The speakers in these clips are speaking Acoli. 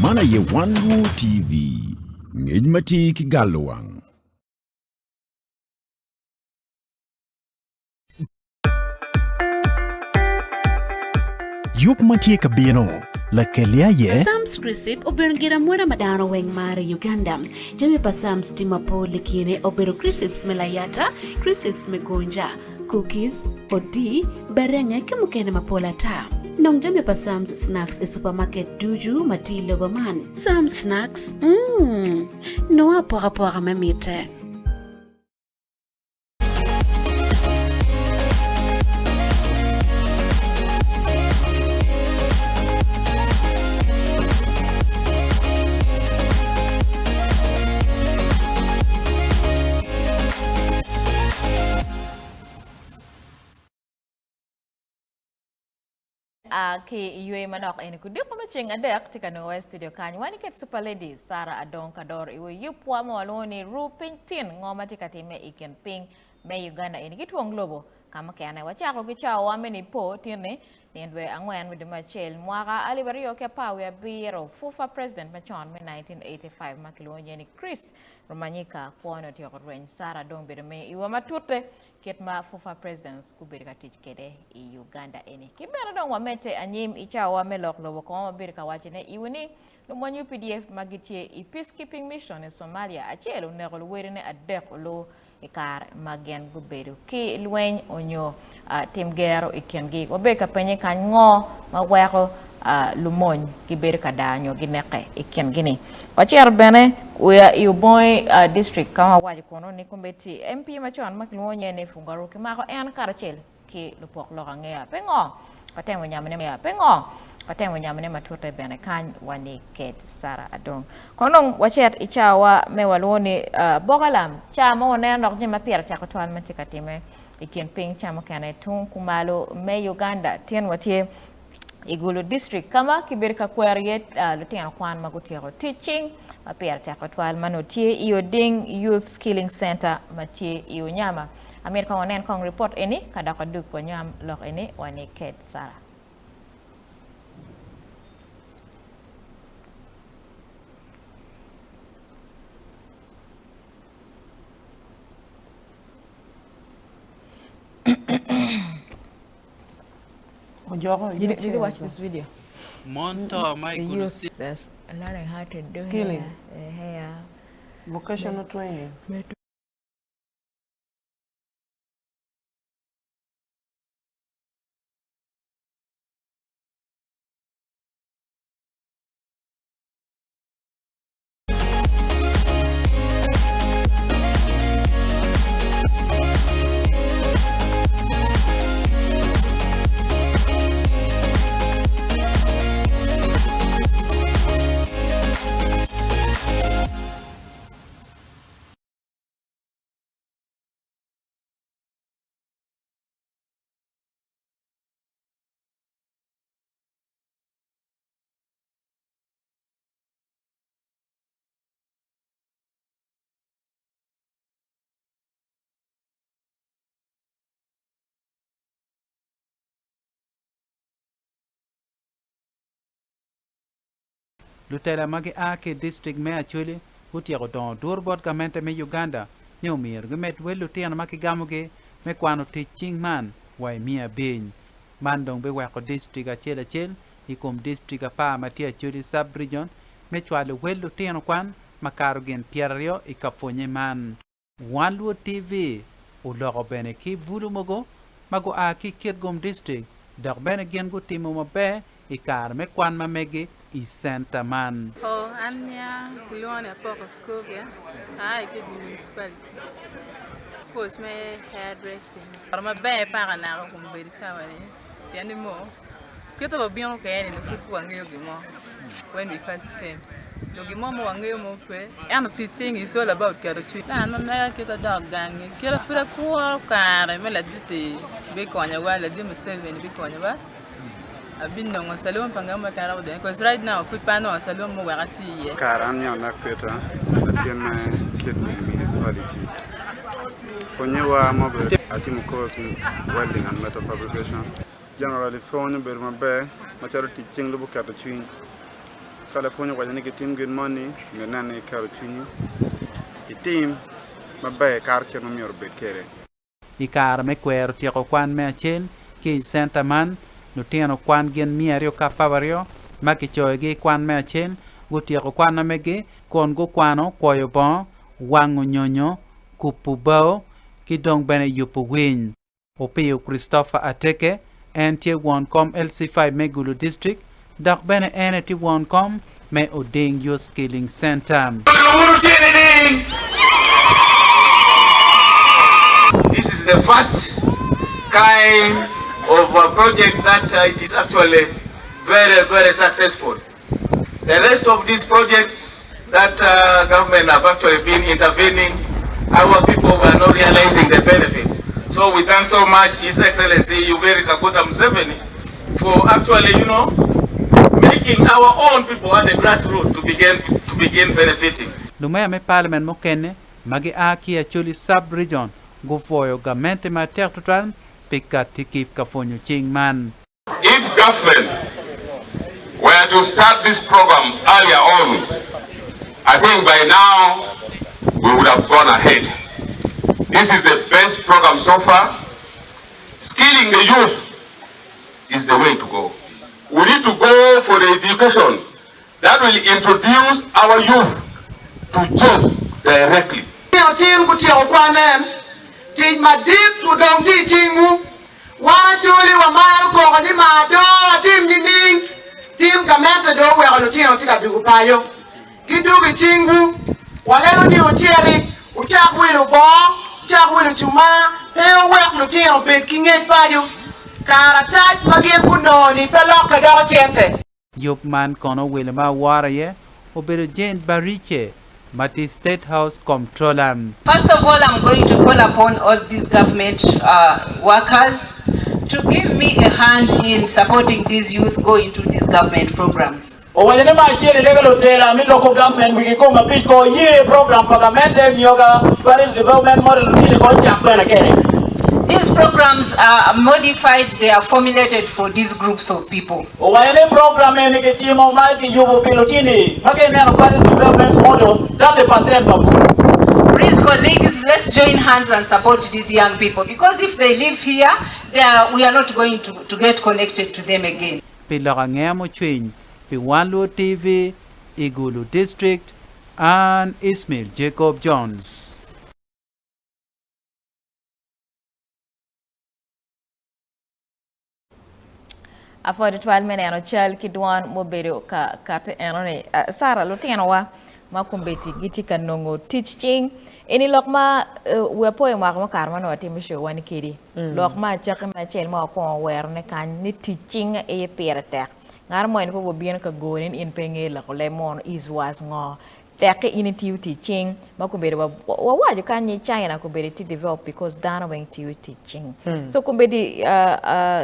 Man aye Wan Luo TV, ngec matir ki galo wang. Yub ma tye ka bino, Lakeli aye. Sam's Crisp obedo gin amwoda ma dano weng maro i Uganda. Jami pa Sam's tye mapol i kine obedo crisps me layata, crisps me gonja, cookies, odii, berenge ki mukene mapol ata. Nong jami pa Sam's Snacks i supermarket ducu ma tye i lobo man. Sam's Snacks, mm, nongo apokapoka me mitte. A ki i yweyo manok eni kudiko me ceng adek tye ka nongowa i studio kany wan iket Super Lady Sarah Adong Kadoro i wi yubwa ma walwongo ni Ru Piny Tin ngo ma tye ka timme i kin piny me Uganda eni ki twong lobo ka mukene. Wacako ki cawawa me nipo tin-ni nino dwe angwen me dwe me acel mwaka 2017 FUFA President macon me 1985 ma kilwongo nyinge ni Chris Rumanyika kwone otyeko rweny. Sarah Adong bedo me iwa matute Kit ma FUFA Presidents gubedo ka tic kwede i Uganda eni. Ki bene dong wamedde anyim i cawawa me lok lobo kong wabedo ka wacone iwu ni lumony UPDF ma gitye i Peacekeeping Mission i Somalia acel oneko luwedine adek olu i kare ma gin gubedo ki lweny onyo tim gero i kingi. Wabedo ka penye kany ngo ma weko lumony gibedo ka daa nyo gineke i kingi-ni. Wacito bene i Obongi District ka ma wawaco kunu ni kombeddi MP macon ma kilwongo nyinge ni Fungaroo kimako en karacel ki lupok lok angeya. Pingo? Watemo nyamone Pingo? Watemo nyamone matute bene kany wa ni Kate Sarah Adong. Kono dong wacit i cawa me walwongo ni Bok Alam, cawa ma waneno dok jami ma pire tek tutwal ma tye ka time i kin piny ca mukene tung kumalo me Uganda. Tyen watye i Gulu District ka ma kibedo ka kwero iye lutino kwan ma gutyeko tic cing ma pire tek tutwal ma nongo tye i Oding Youth Skilling Center ma tye i Onyama. Amito kong wanen kong ripot eni ka dok wadug wanywam lok eni wa ni Kate Sarah. Did you watch this video? Mon to ma i The Gulu youth City. that's learning how to do Skilling. hair, hair. Vocational training. Lutela ma gia ki i distrik me Acholi gutyeko dongo dur bot gamente me Uganda ni omyero gimed wel lutino ma kigamogi me kwano tic cing man wa i 500. Man dong biweko distrik acel acel i kom distrik apar ma tye Acholi Sub-Region me cwalo wel lutino kwan makato gin pyeraryo i ka pwonye man. Wan Luo TV oloko bene ki bulu mogo ma gua ki i Kitgum District dok bene gin gutimo maber i kare me kwan ma megi i centa man. Oh, an nya kilwongo ni Apoko Scovia, aa i Kitgum Municipality, course me hair dressing. Maber paka naka kun bedo cawa ni. Pien ni mo, kit ma wabino kwede ni pud pe wangeyo gin mo when we first came. Dong gin mo ma wangeyo mo pe. Ento tic cing is all about keto cwiny. An ma mega kit adok gangi, kit pud akuro kare me ladit-ti bikonyowa, ladit Museveni bikonyowa, abinongo calun pa ngat mo keken aromo donyo cause right now pud pe anongo calun mo wek ati iye. Kare an Nyaonak Peter, latin me Kidney Municipality. Pwonyewa ma obedo atimo course me welding and metal fabrication. Generally pwony obedo maber macalo tic cing lubo keto cwiny. Ka lapwony owaco ni gitim gin moni, myero inen ni iketo cwinyi itim maber kato kit ma myero obed kwede. I kare me kwero tyeko kwan me acel ki i centa man, lutino kwan gin 212 ma kicoyogi i kwan me acel gutyeko kwan ma megi kun gukwano kwoyo bongo, wango nyonyo, kubo bao, ki dong bene yubo winy. Opiyo Christopher Ateke, en tye won kom LC5 me Gulu District dok bene en aye tye won kom me Oding Youth Skilling Centre. This is the first kind of a project that uh, it is actually very, very successful. The rest of these projects that uh, government have actually been intervening, our people were not realizing the benefit. So we thank so much His Excellency Yoweri Kaguta Museveni for actually, you know, making our own people at the grassroots to begin, to begin benefiting. Lumeya me Parliament mukene ma gia ki i Acholi Sub-Region gupwoyo gamente matek tutwal pi katti ki ka pwonyo cing man. If government were to start this program earlier on, I think by now we would have gone ahead. This is the best program so far. Skilling the youth is the way to go. We need to go for the education that will introduce our youth to job directly. Lutino tin gutyeko kwan en tic madit odong tye i cingwu. Wan Acholi wamaro koko ni mar do atim nining? Tim gamente do oweko lutino tye ka dugo paco. Gidugo i cingwu. Walego ni wuciti wucak wilo bongo, wucak wilo cumar, pe wuwek lutino obed ki ngec paco. Karatac ma gin gunongo-ni pe lokke doko cente. Yub man kono welo ma aworo aye obedo Jane Bariche ma tye State House Comptroller. First of all, I'm going to call upon all these government uh, workers to give me a hand in supporting these youth go into these government programs. Owaco ni ma acel ilego lutela mi local government wigi kom abic ko ye program pa gamente mioga Parish Development Model lutini ko cak bene kede. These programs are modified, they are formulated for these groups of people. Owaco ni program eni kitimo ma kiyubo pi lutini ma kineno Parish Development Model 30% pa bur. Please colleagues, let's join hands and support these young people because if they live here, they are, we are not going to, to get connected to them again. Pi lok angeya mucwiny pi Wan Luo TV i Gulu District, an Ismail Jacob Jones. Apwoyo tutwal me neno cal ki dwan mubedo ka kati eno-ni. Uh, Sara, lutinowa ma kombeddi gitye ka nongo tic cing. Eni lok ma uh, wi apoyo mwaka mukato ma nongo watimo show wani kedi. Mm. Lok ma acakki me acel ma wakwongo werone kany ni tic cing aye pire tek. Ngat mo eni pe obino ka goni ni in pe ingeyo loko leb mono is was ngo. Tekke in itiyo tic cing ma kombeddi wawaco kany ni China kombeddi tye develop because dano weng tiyo tic cing. So kombeddi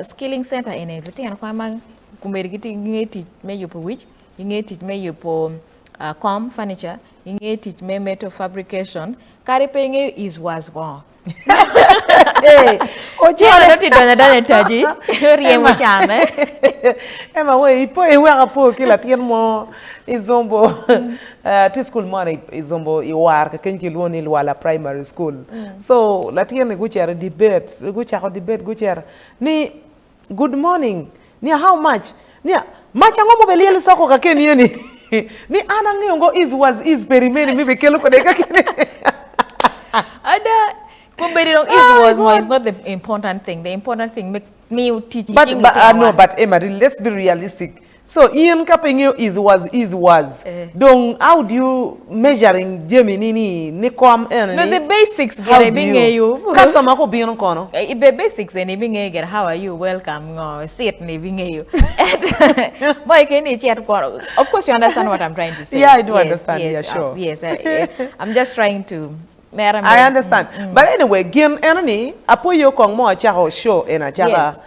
skilling center eni lutino kwan ma kombeddi gitye gingeyo tic me yubo wic, gingeyo tic me yubo kom, furniture, gingeyo tic me metal fabrication, kadi pe ingeyo is was ngo. Ocele. Cito donyo adonya i taji, ryemo can. Emma we ipo iweko apo ki latin mo i Zombo tye i school mo i Zombo i war kakeny kilwongo ni Lwala Primary School. So latin ni gucito i debate, gucako debate gucito ni Good morning nia how much nia mac ango ma obe lyel soko ka keni eni ni an angeyo ngo is was is peri meni mi be kelo kode ka keni. Ada kombeddi dong is was mo is not the important thing the important thing me miyo tic But, icing but, uh, lutino no, wa. but Emma, really, let's be realistic. So in ka pe ingeyo is was is was Eh. dong how do you measuring jami ni ni ni kom eno No, ni the basics how gire do you ibingeyo. customer ko bino kono Eh, The basics eni ibingeyo gire how are you welcome ngo sit ni ibingeyo. Mo keken ni icit kono. Of course you understand what I'm trying to say. Yeah, I do Yes, understand. yes, Yeah, uh, sure. yes, uh, eh, I'm just trying to mere I me. understand. But anyway, gin eno ni apoyo kong mo acako show eno acaka. Yes.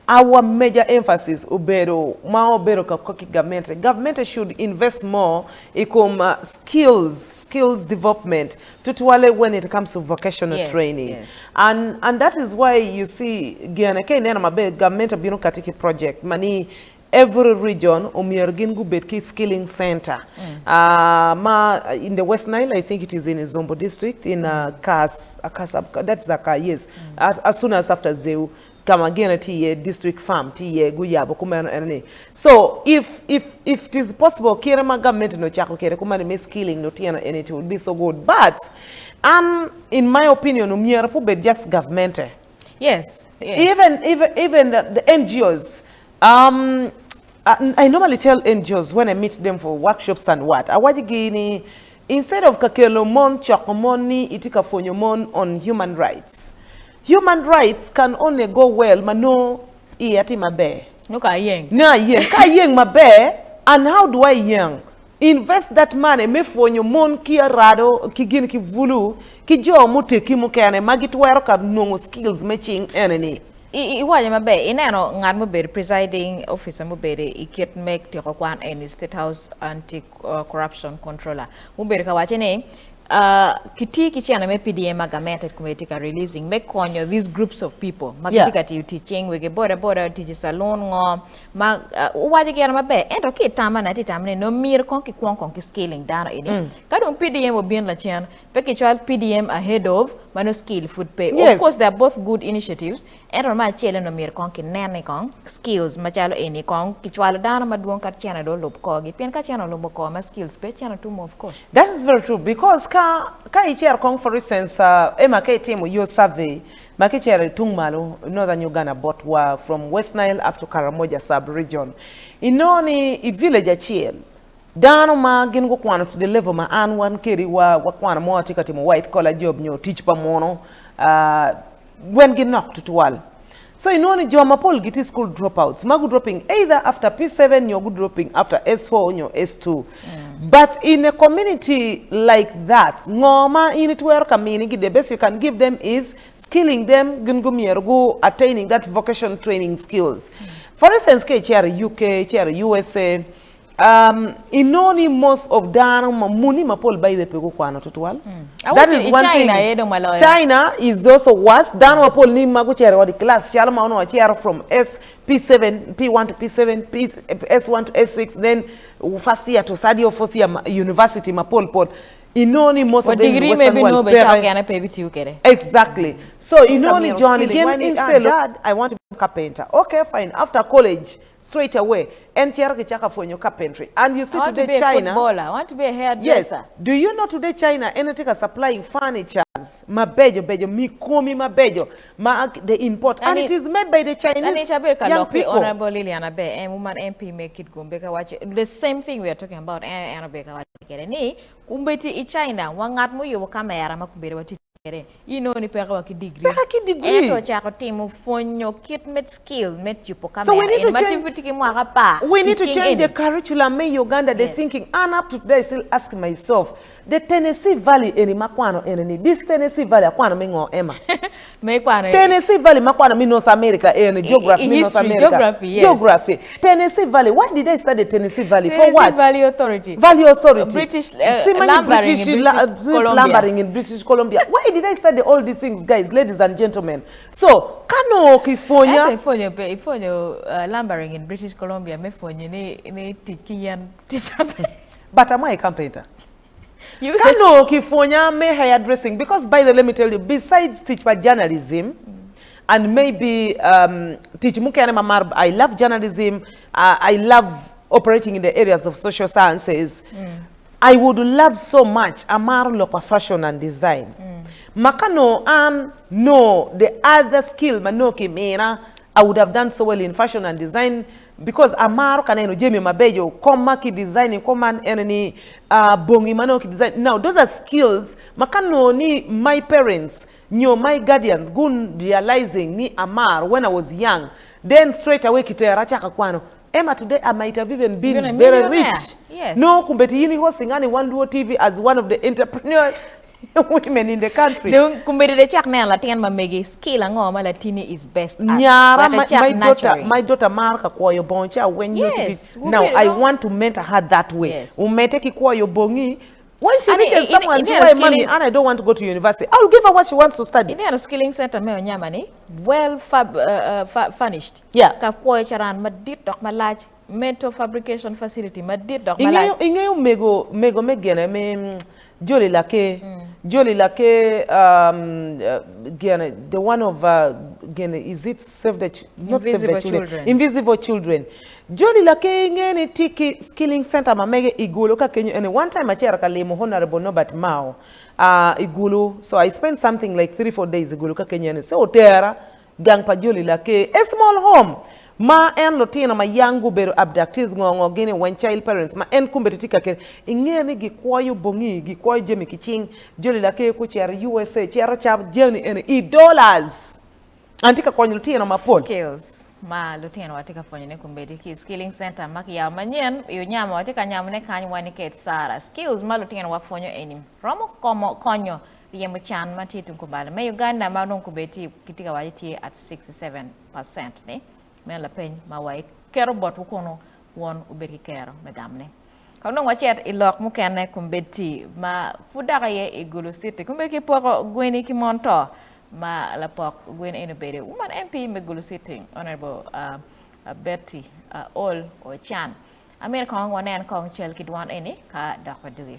Our major emphasis obedo ma obedo ka ki gamente. Gamente should invest more i kom skills, skills development tutwale when it comes to vocational Yes, training. yes. And, and that is why you see gene ka ineno maber gamente obino kati ki project ma ni. Every region omyero gin gubed ki skilling center ma in the West Nile I think it is in Zombo district in Kas that is Akar yes as soon as after Zeu ka ma gine tye iye district farm tye iye guyabo kumeno eno ni so if if if it is possible kite ma gavment ni ocako kwede kumeno me skilling lutino eni it will be so good but an in my opinion omyero pe obed just gavmente Yes, yes. Even, even, even the, the NGOs, um, I, I normally tell NGOs when I meet them for workshops and what, awacigi ni instead of ka kelo mon, coko mon ni itye ka pwonyo mon on human rights, human rights can only go well ma nongo iya tye maber. Nongo ka ayeng. Nongo ayeng. Ka ayeng maber, and how do I yeng? Invest that money me pwonyo mon ki arado ki gin ki bulu ki jo muteggi mukene ma gitwero ka nongo skills me cing ene ni. Iwaco maber, ineno ngat mubedo presiding officer mubedo i kit me tyeko kwan eni State House Anti Corruption Controller mubedo ka waco ni kiti ki cene me PDM ma gamente kome tye ka releasing me konyo these groups of people ma gitye ka tiyo tic cing wegi boda boda tic i saloon ngo ma owaco gire maber ento ki i tamana atye tamo ni nongo myero kong kikwong kong ki skilling dano eni ka dong PDM obin lacen pe kicwal PDM ahead of ma nongo skill pud pe of course they are both good initiatives ento me acel nongo myero kong kinen ni kong skills macalo eni kong kicwalo dano madwong kadi cene dong olub korgi pien ka cene olubo kor ma skills pe cene tum of course. That is very true because ka ka icito kong for instance Emma ka itimo your survey Ma kicito i tung malo, Northern Uganda bot wa from West Nile up to Karamoja sub region, inongo ni i village acel dano ma gin gukwano to the level ma an wan kedi wa wakwano mo atye ka timo white collar job nyo tic pa muno wen ginok tutwal. So inongo ni jo mapol gitye school dropouts ma gu dropping either after P7 nyo gu dropping after S4 nyo S2. But in a community like that, ngo ma in itwero ka minigi, the best you can give them is skilling them, gin gumyero gu attaining that vocation training skills. For instance, ka icito i UK, icito i USA, um, inongo ni most of dano ma muni mapol by the pe gukwano tutwal. That Awinjo is i one thing. China aye dong maloyo. China is also worse. Dano mapol ni ma gucito i ot i class calo ma onongo acito from S, P7, P1 to P7, P, S1 to S6, then First year to third year or fourth year university mapol pol inongo ni most of them in western world peke. Exactly. So inongo ni joni gin instead of I want to be a carpenter. Okay fine after college straight away en cito ki cako pwonyo carpentry and you see today China I want to be a Yes. Do you know today China en tye ka supplying furnitures mabeco beco mikomi mabeco ma they import and it is made by the Chinese young people. Honorable Lilian Aber en woman MP me Kitgum be ka waco the same thing we are talking about en en obedo ka waco kwede ni kombeddi i China wa ngat muyubo kamera ma kombeddi watye kwede inongo ni peke wa ki degree Peke ki degree. ento ocako timo pwonyo kit me skill me yubo So we kamera need eni to ma change tye ki mwaka apar we need to i cing change the eni. curriculum me Uganda the Yes. thinking and up to today I still ask myself The Tennessee Valley eni ma akwano eni ni, this Tennessee Valley akwano me ngo Emma? Me kwano i. Tennessee Valley ma akwano me North America eni, geography me North History, America. geography, yes. Geography. Tennessee Valley, why did I study Tennessee Valley? For Tennessee what? Valley Authority. Valley Authority. British, uh, Simanyi lumbering British, in la- British uh, Columbia. lumbering in British Columbia. Why did I study all these things, guys, ladies and gentlemen? So, ka nongo kipwonya. Ento ipwonyo pe, ipwonyo uh, lumbering in British Columbia me pwonyo ni, ni tic ki yen tic maber. But am I a carpenter? Ka nongo kipwonya me hair dressing because by the let me tell you besides tic pa journalism and maybe um, tic mukene ma mar I love journalism uh, I love operating in the areas of social sciences mm. I would love so much amaro lok pa fashion and design mm. ma ka nongo an know the other skill ma nongo kimina I would have done so well in fashion and design Because amaro ka neno jami mabeco, kom ma ki design kom man ene ni bongi ma nongo ki design. Now those are skills ma ka nongo ni my parents nyo my guardians gu realizing ni amaro when I was young then straight away kitera acako akwano. Emma today I might have even been Been a very millionaire. rich. Yes. Nongo kombeddi in i hosting ani Wan Luo TV as one of the entrepreneurs women in the country. Dong kombeddi dong icak neno latin ma megi skill ango ma latini is best at Nyara wek my, icak my daughter nurturing. my daughter maro ka kwoyo bongo ci aweny nyo Yes, tye now wubedo I dong. want to mentor her that way. Yes. Omedde ki kwoyo bongi. When she Ani reaches i- i- somewhere and she ineno why mommy skilling and I don't want to go to university, I will give her what she wants to study. Ineno skilling center me Onyama ni well fab, uh, uh, fa furnished. Yeah. Ka kwoyo caran madit dok malac, metal fabrication facility madit dok Ingeyo malac. ingeyo mego mego me gene me Joli Lake Joli Lake um, uh, gene the one of uh, gene is it save the ch not save the Invisible children children. invisible children Joli Lake inge ni tye ki skilling center ma mege i Gulu ka kenyo eni one time acito ka limo Honorable Norbert Mao uh, i Gulu so I spent something like 3-4 days i Gulu ka kenyo eni so otera Gang pa Joli Lake, a small home ma en lutino ma yang gubedo abductees ngo ngo gini weng child parents ma en kombeddi tye ka kede inge ni gikwoyo bongi gikwoyo jami ki cing Joli Lake gucito USA cito cabo jami eni i dollars and tye ka konyo lutino mapol. Skills ma lutino wa tye ka pwonyo ne kombeddi ki i skilling center ma kiyabo manyen i Onyama watye ka nyamo ne kany wa ni ket Sarah skills ma lutino wa pwonyo eni romo komo konyo Ryemo can ma tye tung kubalo me Uganda ma dong kubed kitye ka waco tye at 67% ni. Meno lapeny ma wa iketo botwu kunu wun wubed ki kero me gamone. Kong dong wacit i lok mukene kombeddi ma pud dok aye i Gulu City. Kombeddi kipoko gweni ki mon to ma lapok gweni eni obedo Woman MP me Gulu City Honorable uh, Betty uh, Ol Ochan. Amito kong wanen kong cal ki dwon eni ka dok wadugi.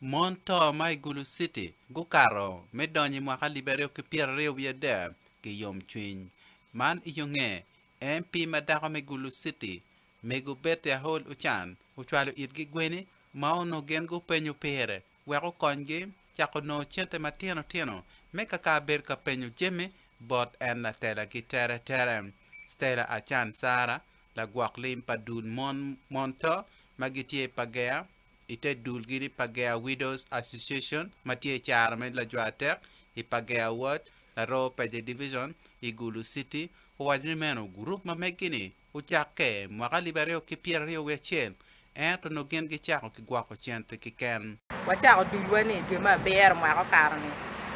Mon to ma i Gulu City gukato me donyo i mwaka alip aryo ki pyeraryo wiye adek ki yomcwiny. Man i yo nge, MP ma dako me Gulu City, Mego Betty Aol Ocan ocwalo itgi gweni ma onongo gin gupenyo pire wek okonygi cako nongo cente matino tino me kaka bedo ka penyo jami bot en latelagi tere tere. Stella Acan Sarah, lagwok lim pa dul mon mon to ma gitye i Pagea, i te dulgi ni Pagea Widows Association ma tye i caro me Lajwatek i Pagea Ward, Laroo Pece Division i Gulu City, owaco ni meno gurup ma meggi-ni ocakke mwaka alip 2021 ento nongo gin gicako ki gwoko cente keken. Wacako dulwa-ni i dwe me abiro mwaka okato-ni,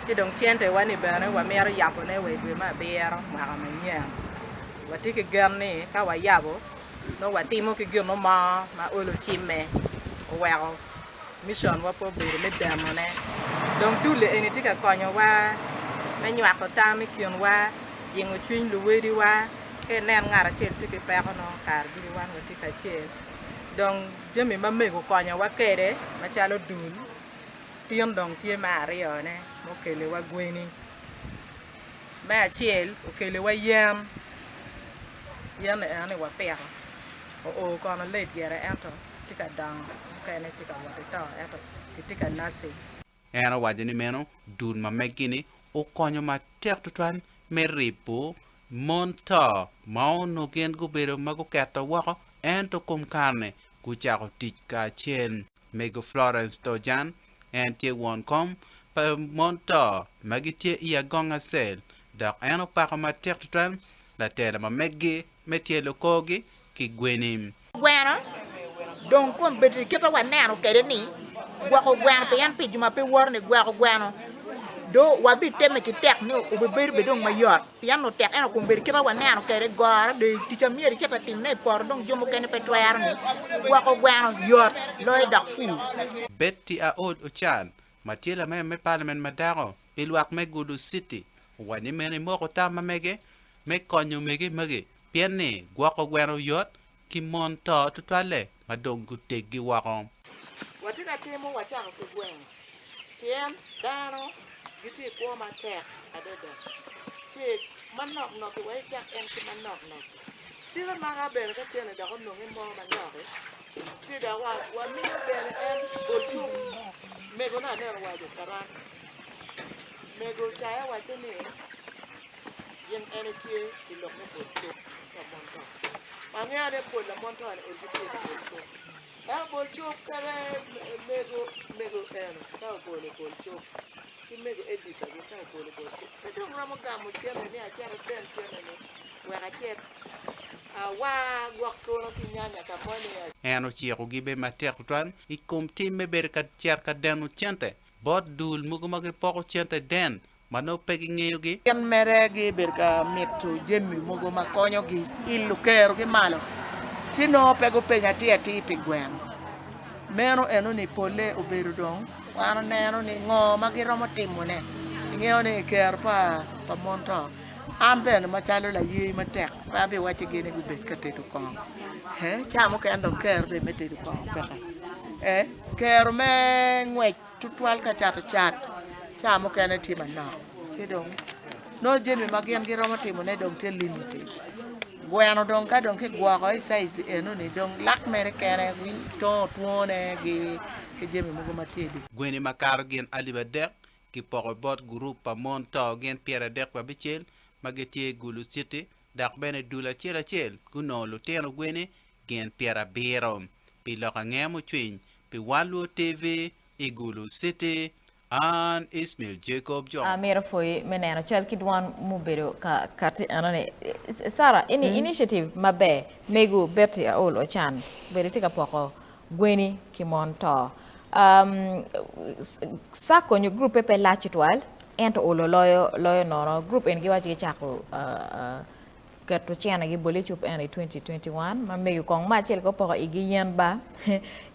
ci dong centewa-ni bene wamito yabone wa i dwe me abiro mwaka manyen. Watye ki gen ni ka wayabo, nongo watimo ki gin mo ma olo cimme oweko mission wa pe obedo me denone. Dong dul eni tye ka konyowa me nywako tam i kinwa, jingo cwiny luwediwa, ka inen ngat acel tye ki peko nongo kare ducu wan watye kacel. Dong jami ma mego konyowa kwede macalo dul tin dong tye me aryone ma okeliwa gweni. Me acel okeliwa yen, yen-ni eno ni wapito oo kono late gire ento tye ka dongo mukene tye ka wot ki to ento kitye ka nursing. En owaco ni meno dul ma meggi-ni okonyo matek tutwal me ribo mon to ma onongo gin gubedo ma guketo woko ento kom kare-ni gucako tic kacel. Mego Florence Tojan, en tye won kom pa mon to ma gitye i Agonga Cell dok en opako matek tutwal latela ma meggi me tyelo korgi ki gweni. Gweno dong kombeddi kit ma waneno kwede ni gwoko gweno pien pi jo ma pe woto ni gweko gweno do wabitemme ki tek ni obibedo bene dong mayot pien onongo tek ento kombeddi kit ma waneno kwede goro dong tic ma myero icit ka timone i poto dong jo mukene pe twero ni gwoko gweno yot loyo dok pur. Betty Aol Ocan ma tye lamemba me palamen ma dako pi lwak me Gulu City owaco ni meno emoko tam ma mege me konyo mege magi pien ni gwoko gweno yot ki mon to tutwalle ma dong guteggi woko. Watye ka timo wacako ki gweno pien dano gitye i kwo matek adada ci manok nok-ki wek icak en ki manok nok-ki. Tika maka bene ka cene dok ononge mo manok-ki ci dok wamiyo bene en bol cuk mego ne aneno owaco karan mego caya wacce ni gin en etye i lok me bol cuk pa mon to. Angeyo ni pol lamon to ni ol gitye i bol cuk. Ento bol cuk kere mego mego eno ka obolo bol cuk ki mego Edisa gi ka obolo bol cuk pe dong romo gamo cene ni acit aten cene ni wek acit awar gwok kono ki nyanya ka moni. En ocikogi be matek tutwal i kom tim me bedo ka cito ka deno cente bot dul mogo ma gipoko cente den ma nongo pe gingeyogi. Gin mere gibedo ka mito jami mogo ma konyogi ilo kerogi malo, ci nongo pe gupenyo atir atir pi gweno. Meno enoni polle obedo dong wan oneno ni ngo ma giromo timone. Ingeyo ni i kero pa pa mon to an bene macalo layei matek pe abiwacci gin ni gubed ka tedo kongo ca mukene dong kero bene me tedo kongo peke kero me ngwec tutwal ka cato cat ca mukene tye manok ci dong nongo jami ma gin giromo timone dong tye limited gweno dong ka dong kigwoko i size enoni dong lak mere kene tongo twone ki jami mogo ma tye i dye. Gweni makato gin alip adek kipoko bot gurup pa mon to gin 35 ma gitye i Gulu City dok bene dul acel acel gunongo lutino gweni gin 70. Pi lok angeya mucwiny pi Wan Luo TV i Gulu City, an Ismail Jacob John. Amito pwoyi me neno cal ki dwan mubedo ka kati enoni. Sarah, ini initiative maber mego Betty Aol Ocan obedo tye ka poko gweni ki mon to. Sacco nyo guruppe pe lac tutwal ento olo loyo loyo nono. Gurup eni giwaco gicako keto cenegi boli cup eno i 2021 ma mego kong me acel ko poko igi yen ba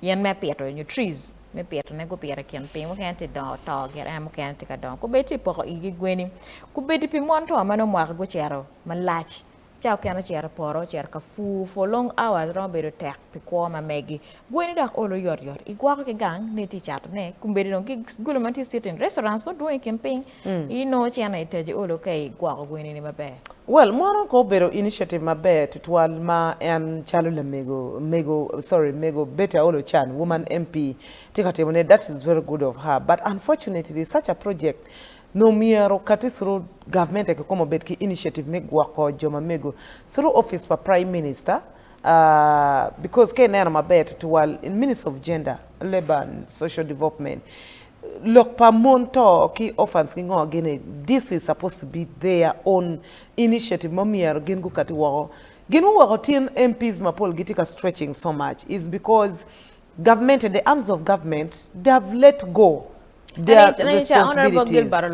yen me pito nyo trees me pitone gupito i kin piny mukene tye dongo to gire en mukene tye ka dongo kubedi tye poko igi gweni kubedi pi mon to ma nongo mwaka gucito malac Ca okene ocito i poto, ocito ka pur for long hours romo bedo tek pi kwo ma megi. Gweni dok olo yot yot. Igwoko ki gang ni itye cato ne. Kombeddi dong ki gulu ma tye sitting restaurants nongo dwong i kin piny. Inongo cene iteji olo ka igwoko gweni ni maber. Well, mono ko obedo initiative maber tutwal ma en calo lamego, mego, sorry, mego Betty Aol Ocan, woman MP, tye ka timo ne, that is very good of her. But unfortunately, such a project Nongo myero okati through gavmente kikome obed ki initiative me gwoko jo ma mego through office pa prime minister because ka ineno maber tutwal in ministry of gender, labour and social development lok pa mon to ki orphans ki ngo gini this is supposed to be their own initiative ma myero gin gukati woko. Gin muweko tin MPs mapol gitye ka stretching so much is because gavmente the arms of government they have let go their responsibilities. Which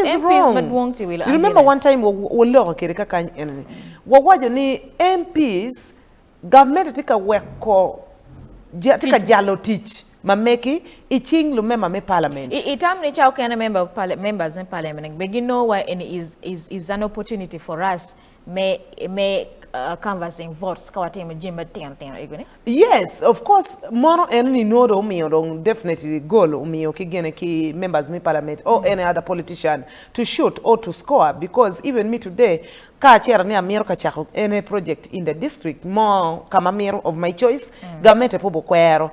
is wrong. You remember one time waloko kwede kakany enoni, wawaco ni MPs gavmente tye ka weko tye ka jalo tic ma megi i cing lumemba me parliament. Itam ni ca okene member of members me parliament be ginongo wa eni is is an opportunity for us me me canvassing votes ka watimo jami matino tino ego ni. Yes of course mono en ni nongo dong omiyo dong definitely goal omiyo ki gene ki members me parliament or any other politician to shoot or to score because even me today ka acito ni amito ka cako any project in the district mo ka ma amito of my choice gamente pe obikwero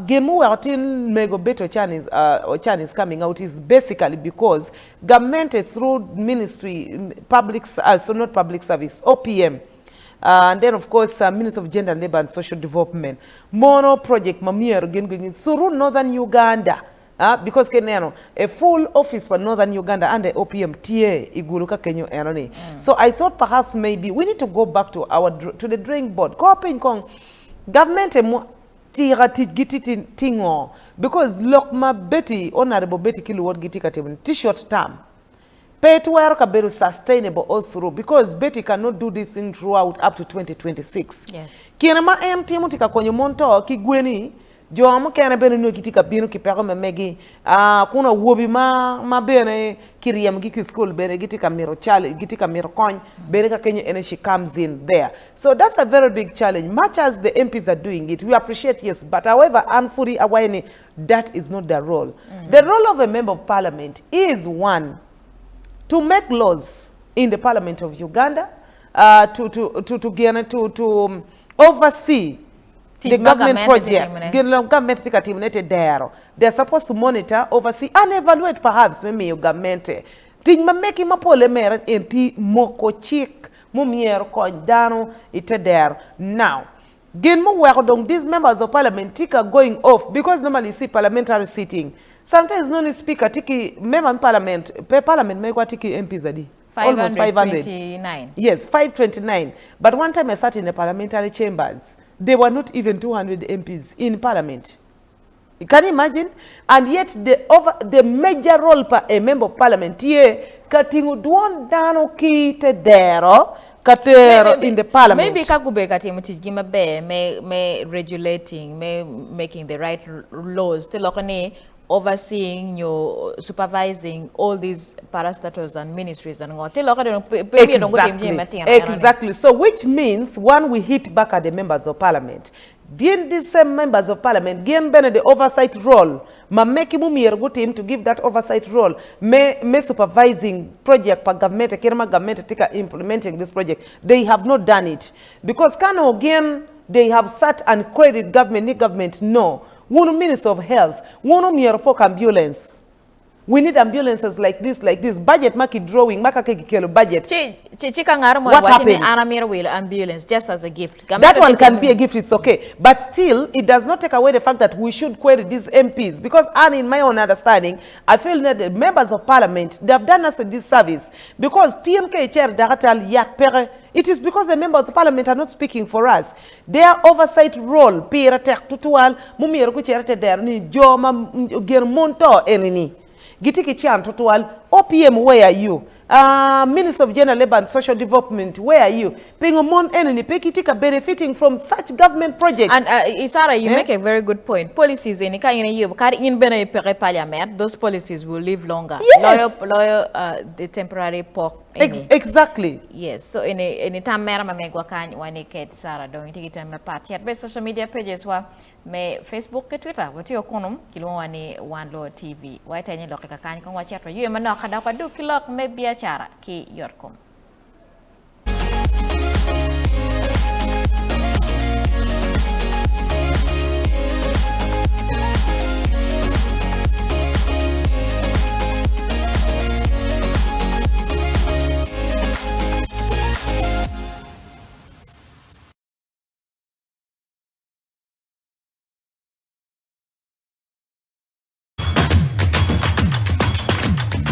gin muweko tin mego Betty Ocan is Ocan is coming out is basically because Gamente through ministry public so not public service OPM and then of course ministry of gender labour and social development mono project ma myero gin gungi through northern Uganda because ka ineno a full office pa northern Uganda under OPM tye i gulu ka kenyo eno ni so I thought perhaps maybe we need to go back to our to the drawing board kor piny kong gamente Tika ticgi tye tye ngo? Because lok ma Betty, Honourable Betty ki luwotgi tye ka timo ni tye short term. Pe twero ka bedo sustainable all through because Betty cannot do this thing throughout up to 2026. Yes. Kine ma en timo tye ka konyo mon to ki gweni, jo mukene bene nongo gitye ka bino ki peko me megi, ah, kun awobi ma ma bene kiryemogi ki i school bene gitye ka mito cal, gitye ka mito kony bene ka kenyo ene she comes in there. So that's a very big challenge much as the MPs are doing it we appreciate yes but however an pudi awaco ni that is not the role the role of a member of parliament is one to make laws in the parliament of Uganda uh, to, to, to, to, gene, to, to oversee the Tic ma government gamente tye project timone. gin ma gamente tye ka timone te dero they are supposed to monitor oversee and evaluate perhaps me miyo gamente tic ma megi ma pole mere en ti moko cik mumyero kony dano i te dero. Now, gin muweko dong these members of parliament tye ka going off because normally you see parliamentary sitting sometimes inongo ni speaker tye ki member me parliament pe parliament megwa tye ki MPs adi? Almost 500. 529. Yes, 529. But one time I sat in the parliamentary chambers, there were not even 200 MPs in parliament. Can you imagine? And yet the over the major role pa a member of parliament tye ka tingo dwon dano ki te dero. Ka tero in the parliament. Maybe ka gubedo ka timo ticgi maber me me regulating, me making the right laws, te loko ni overseeing nyo supervising all these parastatals and ministries and ngo. Te loko dong pe myero dong gutim jami matino eno ni. Exactly. So which means one we hit back at the members of parliament. Gin these same members of parliament gin bene the oversight role ma megi mumyero gutim to give that oversight role me me supervising project pa gavmente kit ma gavmente tye ka implementing this project they have not done it because ka nongo gin they have sat and queried government ni government no wunu minister of health wunu myero pok ambulance We need ambulances like this, like this, budget ma ki drawing ma ka ke kikelo budget. Ci, ci, ci ka ngat mo What waci ni happens? an amito wilo ambulance just as a gift. That Gamito one tye can ka be a gift, it's okay. But still, it does not take away the fact that we should query these MPs. Because, and in my own understanding, I feel that the members of parliament, they have done us a disservice. Because TMK chair Dakatal Yak Pere, it is because the members of parliament are not speaking for us. Their oversight role pire tek tutwal mumyero gucit ite dero ni jo ma gin mon to eni ni gitye ki can tutwal. OPM where are you? Minister of Gender Labour and Social Development where are you? Pingo mon eni ni pe gitye ka benefiting from such government projects? And Isara you make a very good point. Policies eni ka in iyubo kadi in bene ipeke i parliament those policies will live longer. Yes. Loyo the temporary pok. Eni. Exactly. Yes, so eni eni tam mera ma megwa kany wani ked Sarah dong itye ki tam mapat. Cet be social media pages wa me Facebook ki Twitter watiyo kunu kilwongo wa ni Wan Luo TV. Wa itenyo lok ka kany kong wacito ywe manok ka dok wadug ki lok me biacara ki yotkom.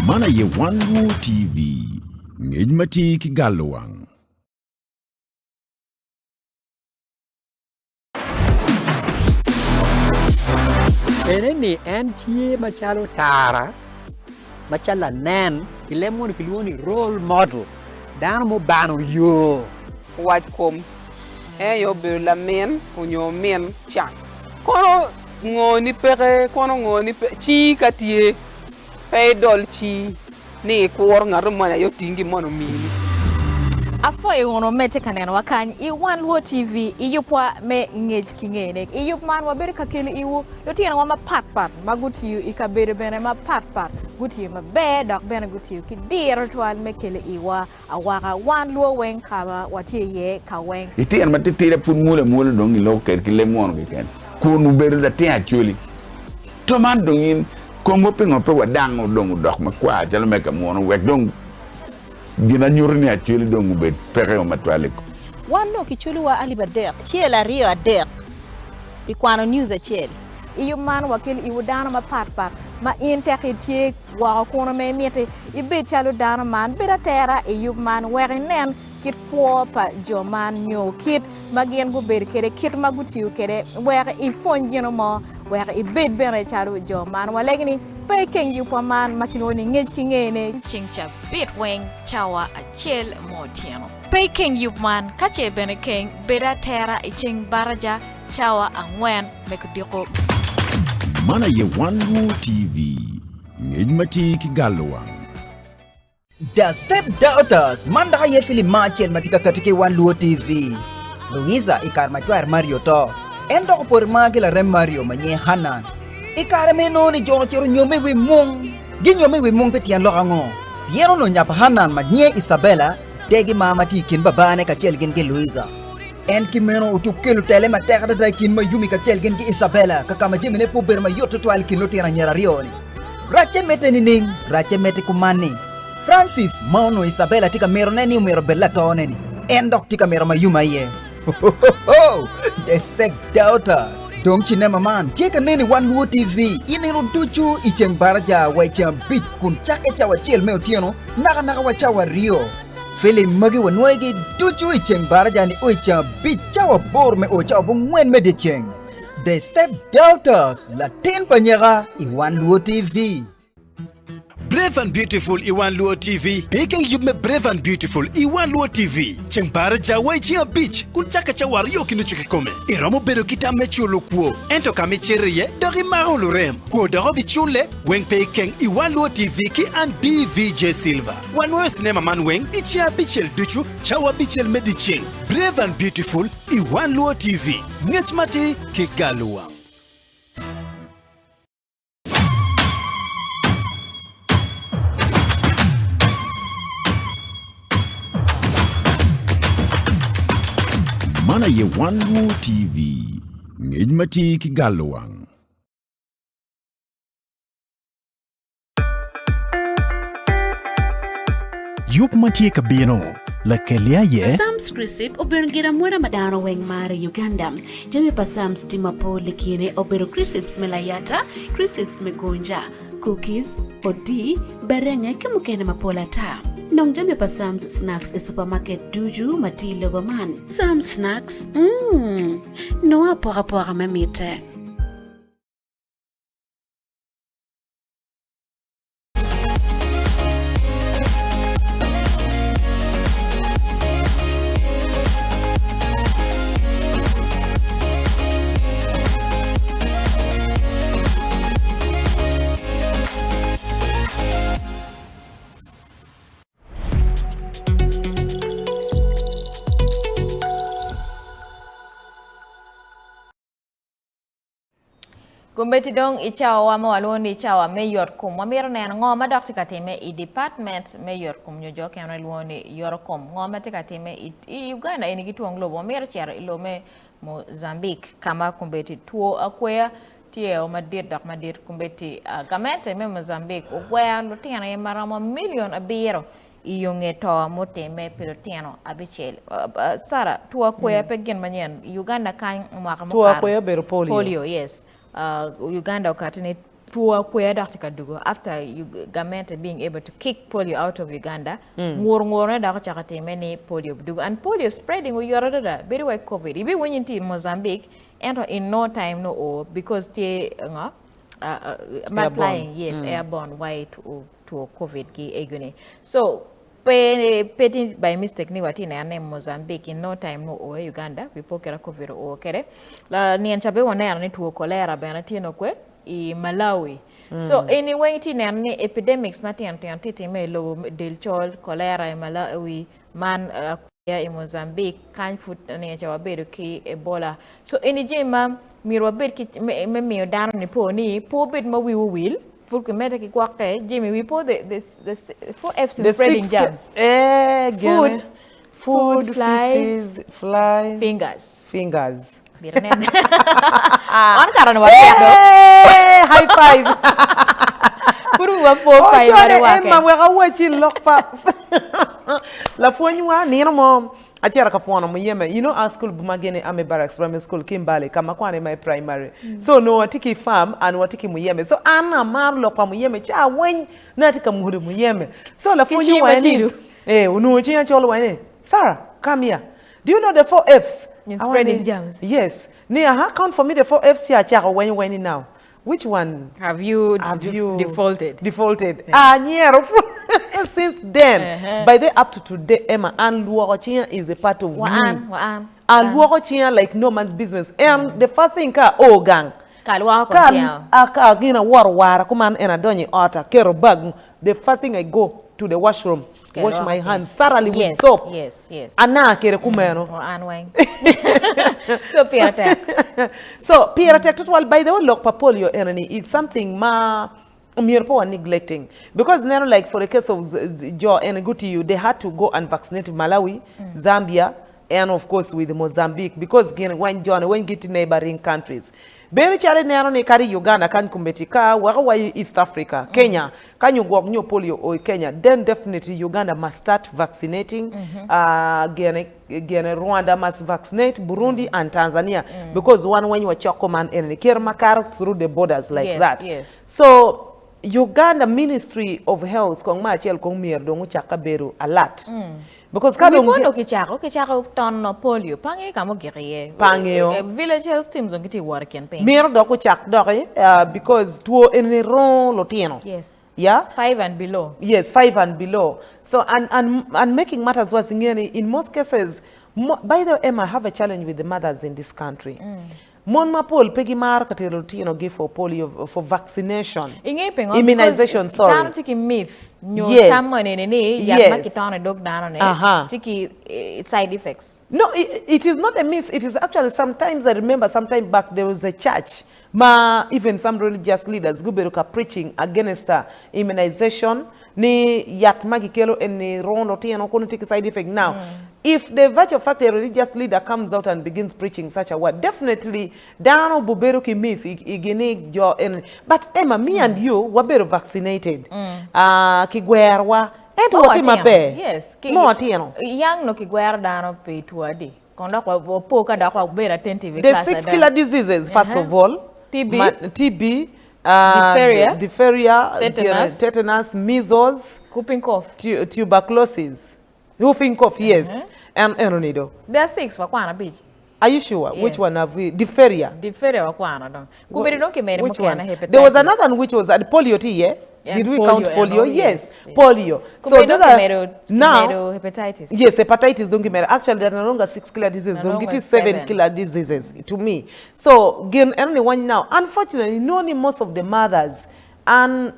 Man aye Wan Luo TV, ngec matir ki galo wang. Ene ni en tye macalo tara, macalo lanen, i leb moni kilwongo ni role model, dano mubano yo. Wac kom en aye obedo lamin onyo min can. Kono ngoni peke, kono ngoni pe, cii ka tye pe idol cii. Ni ikuro ngat moni aye oting gin moni omini. Apwoyo wunu medde ka nenowa kany i Wan Luo TV i yubwa me Ngec ki Ngene. I yub man wabedo ka kelo iwu lutinowa mapat pat ma gutiyo i kabedo bene mapat pat. Gutiyo maber dok bene gutiyo ki diro twal me kelo iwa Awaka wan luo weng ka ma watye iye ka weng. Itino matitidi pud mwol amwola dong giloko kwede ki leb munu keken kun obedo latin Acholi. To man dong in komwa pingo pe wadango dong odok makwar calo me ka munu wek dong gin anyuto ni Acholi dong obed peke o matwal i Wan nongo kiculowa alip adek, acel aryo adek pi kwano news acel. I yub man wakelo iwu dano mapat pat ma in tek itye woko kunu ma imiti ibed calo dano man. Bed atera i yub man wek inen kit kwo pa jo man nyo kit ma gin gubedo kwede, kit ma gutiyo kwede wek ipwony gino mo wek ibed bene calo jo man. Walegi ni pe ikeng yubwa man ma kilwongo ni Ngec ki Ngene. Ceng cabit weng cawa acel me otyeno. Pe ikeng yub man, ka ce bene keng, bed atera i ceng baraja cawa angwen me kudiko. Man aye Wan Luo TV, ngec matir ki galo wang. The Step Daughters man dok aye filim ma acel ma tye ka kati ki i Wan Luo TV. Luisa i kare ma cware Mario oto, en dok opore mar ki larem Mario ma nyinge Hanan. I kare ma enongo ni jo ocito nyomme i wi mung, ginyomme i wi mung pi tyen lok ango? Pien onongo nya pa Hanan ma nyinge Isabella degi mar ma tye i kin babane kacel gin ki Luisa. En ki meno otuk kelo tele matek adada i kin Mayumi kacel gin ki Isabella ka ka ma jamine pe obedo mayot tutwal i kin lutino anyira aryo-ni. Racce medde nining? Racce medde kuman ni, Francis, ma onongo Isabella tye ka mitone ni omyero obed latone-ni, en dok tye ka mito Mayumi aye. Ho-ho-ho! The Step Daughters! Dong cinema man tye ka nen i Wan Luo TV i nino ducu i ceng baraja wa i ceng abic kun cakke cawa acel me otyeno nakanaka wa cawa aryo. Filim magi wanwoyogi ducu i ceng baraja nio i ceng abic cawa aboro me o cawa abongwen me dyeceng. The Step Daughters, Latin pa Nyeka i Wan Luo TV. Brave and Beautiful i Wan Luo TV. Pe ikeng yub me Brave and Beautiful i Wan Luo TV ceng baraja wa i ceng abic kun cakke cawa aryo ki nucu kikome. Iromo bedo ki tam me culo kwo, ento ka ma icito iye dok imako lurem, kwo dok obiculle weng pe ikeng i Wan Luo TV ki an BVJ Silver. Wanwoyo cinema man weng i ceng abicel ducu cawa abicel me dyeceng. Brave and Beautiful i Wan Luo TV. Ngec matir ki galowang. Man aye Wan Luo TV, ngec matir ki galowang. Yub ma tye ka bino, Lakeli aye. Sam's Crisp obedo gin amwoda ma dano weng maro i Uganda. Jami pa Sam's tye mapol i kine obedo crisps me layata, crisps me gonja, cookies, odii, berenge ki mukene mapol ata. Nong jami pa Sam's Snacks i supermarket ducu ma tye i lobo man. Sam's Snacks, mm, nongo apokapoka me mitte. Kombeddi dong i cawawa ma walwongo ni cawa me yotkom, wamito neno ngo ma dok tye ka timme i department me yotkom nyo jo kene lwongo ni yotokom. Ngo ma tye ka timme i Uganda eni ki twong lobo. Wamito cito i lobo me Mozambique ka ma kombeddi two akweya tye o madit dok madit. Kombeddi gamente me Mozambique ogwero lutino aye maromo milion abiro I yo nge to mutimme pi lutino abicel. Sarah, two akweya pe gin manyen. I Uganda kany mwaka Two mukato. akweya obedo polio. Polio, yes. Uganda okati ni two akweya dok tye ka dugo after gamente being able to kick polio out of Uganda. Ngur ngurone dok ocako timme ni polio odugo. And polio spreading oyot adada, bedo wai covid. Ibiwinyo ni tye i Mozambique, ento in no time no o because tye ngo? Ma Airborne. flying, yes, airborne wai two covid ki ego ni so pe pe ti by mistake ni wati neno ni Mozambique in no time no o Uganda wi po kira covid o kede la nien cha be waneno ni two cholera bene tye no kwe i Malawi so eni weng ti neno ni epidemics ma tino tino ti time i lobo del col cholera i Malawi man akweya i Mozambique kany pud nien ca wabedo ki Ebola so eni jami ma myero wabed ki me miyo dano ni po ni pe obed ma wiwu owil Pud kimedde ki gwokke, Jimmy, we put the, the, the four F's in The spreading six germs. Eh, Food, gene. Food, food, flies, feces, flies, fingers. Fingers. Biro nene. Wan kara ni waketo. Hey, high five. Pud wa po five Ocone mari wake. Emma wek awaci lok pa lapwonywa nino mo Acito ka pwono muyeme, you know our school boma gini Army Barracks Primary School ki Mbale ka ma akwano iye my primary. So onongo watye ki farm and watye ki muyeme. So an amaro lok pa muyeme ca weng nongo atye ka mwodo muyeme. So lapwony Ki cingi owaco ni, macido. eh onongo cinga col owaco ni, Sarah, come here. Do you know the four F's? In Awaco spreading ni, germs. Yes. Ni aha, count for me the four F's ci acako weny weny ni now. Which one have you, have you defaulted? Defaulted. Ah, anyero since then. Uh -huh. By the up to today, Emma, an luoko cinga is a part of wa me. An, wa an. An luoko cinga like no man's business. And mm. the first thing ka oh gang. Ka luoko ka ka gina woro wara kuman en adonyo i ot aketo bag. The first thing I go to the washroom, wash my hands thoroughly with yes, soap. Yes, yes. Ana kede kumeno. Mm, an weng. so pire tek. So pire tek tutwal by the way lok pa polio enoni it's something ma myero pe wa neglecting because neno like for the case of jo eni gutiyo they had to go and vaccinate Malawi, mm. Zambia and of course with Mozambique because gin weng joni weng gitye neighboring countries. Bedo calo ineno ni kadi i Uganda kany kombeddi ka weko wa i East Africa, Kenya, ka nyo gwok nyo polio o i Kenya, then definitely Uganda must start vaccinating, gene, gene Rwanda must vaccinate, Burundi and Tanzania because wan weng wacoko man eni kit ma kato through the borders like that. So Uganda Ministry of Health kong me acel kong myero dong ocak ka bedo alert Because ka Wi dong po onongo kicako, kicako tono polio, pe angeyo ka ma ogik iye. Pe angeyo. Village health teams dong gitye ka wot i kin piny. Mito dok ocak doki because two eni rongo lutino. Yes. Yeah? 5 and below. Yes, 5 and below. So, and, and, and making matters worse, ingeni, in most cases, mo, by the way, Emma, I have a challenge with the mothers in this country. Mm. Mon mapol pe gimaro ka tero lutinogi for polio, for vaccination. Ingeyo pingo? Immunization, Because sorry. Dano tye ki myth nyo Yes. tam mo nene ni yat ma Yes. kitono i dog dano ni Aha. tye ki eh, side effects. No, it, it is not a myth. It is actually sometimes I remember sometime back there was a church ma even some religious leaders gubedo ka preaching against uh, immunization ni yat ma gikelo eni romo lutino kono tye ki side effect. Now, if the virtue of fact a religious leader comes out and begins preaching such a word, definitely dano bubedo ki myth i, i gini jo eni. But Emma, me and you wabedo vaccinated. Uh, kigwerwa. Ento Ma watye watino. maber. Yes. Ki- Ma watino. Yang no kigwero dano pi two adi? Kong dok wa- wapo ka dok wabedo attentive i The class six ada. killer diseases, first Uh-huh. of all. TB. Ma, TB, uh, Diphtheria. diphtheria, Tetanus. tetanus, measles, Whooping cough. tu tuberculosis, whooping cough, yes, and enonido. There are six wakwano abic. Are you sure? Yeah. Which one have we? Diphtheria. Diphtheria wakwano dong. Gubedo dong kimedo Which one? mukene hepatitis. There was another one which was at polio tea, yeah? Yeah, Did we polio count and polio? all, Yes, yes. polio. So Kubedo those are kimedo, now. kimedo hepatitis. Yes, hepatitis don't give me. Actually, there are no longer six killer diseases. No Don't longer get it seven seven. killer diseases to me. So gain only one now. Unfortunately, only most of the mothers and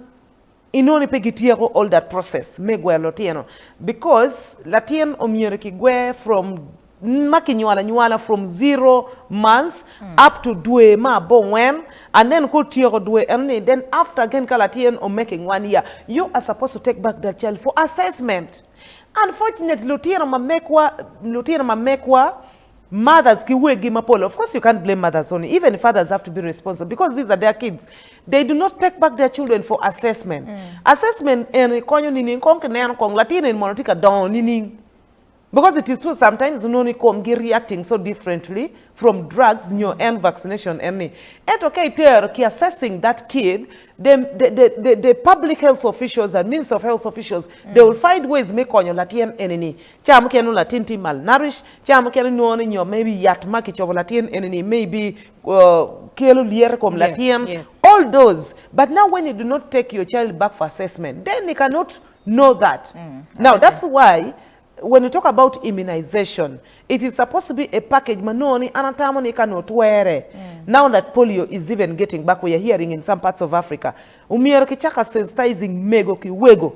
inoni pe gitieko all that process me gwero lutino because latin omyero kigwe from ma kinywalo anywala from zero months up to dwe ma abongwen and then kotieko dwe enoni then after again ka latin o making one year you are supposed to take back that child for assessment. Unfortunately, lutino ma mekwa lutino ma mekwa mothers ki wegi mapol of course you can't blame mothers only even fathers have to be responsible because these are their kids they do not take back their children for assessment. Assessment eni konyo nining kong kineno kong latin eni mono tye ka dongo nining because it is true sometimes nongo komgi reacting so differently from drugs nyo en vaccination eni ento ka itero ki assessing that kid the, the, the, the, the public health officials and minister of health officials they will find ways me konyo latin eni ni ca mukene nongo latin tye malnourished ca mukene nongo ni nyo maybe yat ma kicobo latin eni ni maybe uh, kelo lyeto i kom Yes, latin yes. all those but now when you do not take your child back for assessment then you cannot know that now that's why when you talk about immunization it is supposed to be a package ma nongo ni an atamo ni ka nongo twere now that polio is even getting back we are hearing in some parts of Africa omyero kicaka sensitizing mego ki wego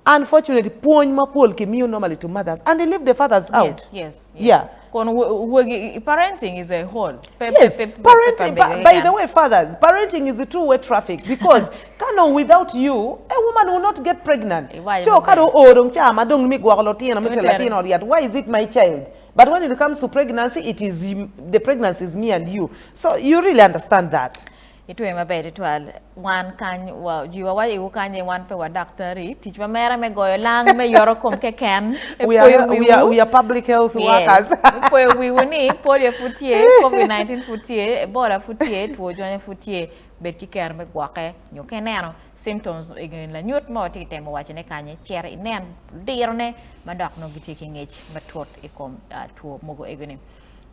unfortunately pwony mapol kimiyo normally to mothers and they leave the fathers out Yes, yes. yes. yeah Kon wegi parenting is a whole. Pe, Yes, pe, pe, pe, parenting. pe, By, by the way, fathers, parenting is a two-way traffic because kano without you, a woman will not get pregnant. Why Cho kado orong cha ma dong mi gwoko lotino mi telo latino riat. Why is it my child? But when it comes to pregnancy, it is the pregnancy is me and you. So you really understand that. Itwe maber tutwal wan kany wa jiwa wa iwu kany wan pe wa daktari tic ma mere me goyo lang me yoro kom keken E We are, we are, we are public health workers. Poyo wiwu ni polio pud tye covid-19 pud tye ebola pud tye two jonyo pud tye bed ki kero me gwokke nyo ka ineno symptoms i lanyut mo tye temo wacone kany cito inen dirone ma dok nongo gitye ki ngec matut i kom uh, two mogo egoni.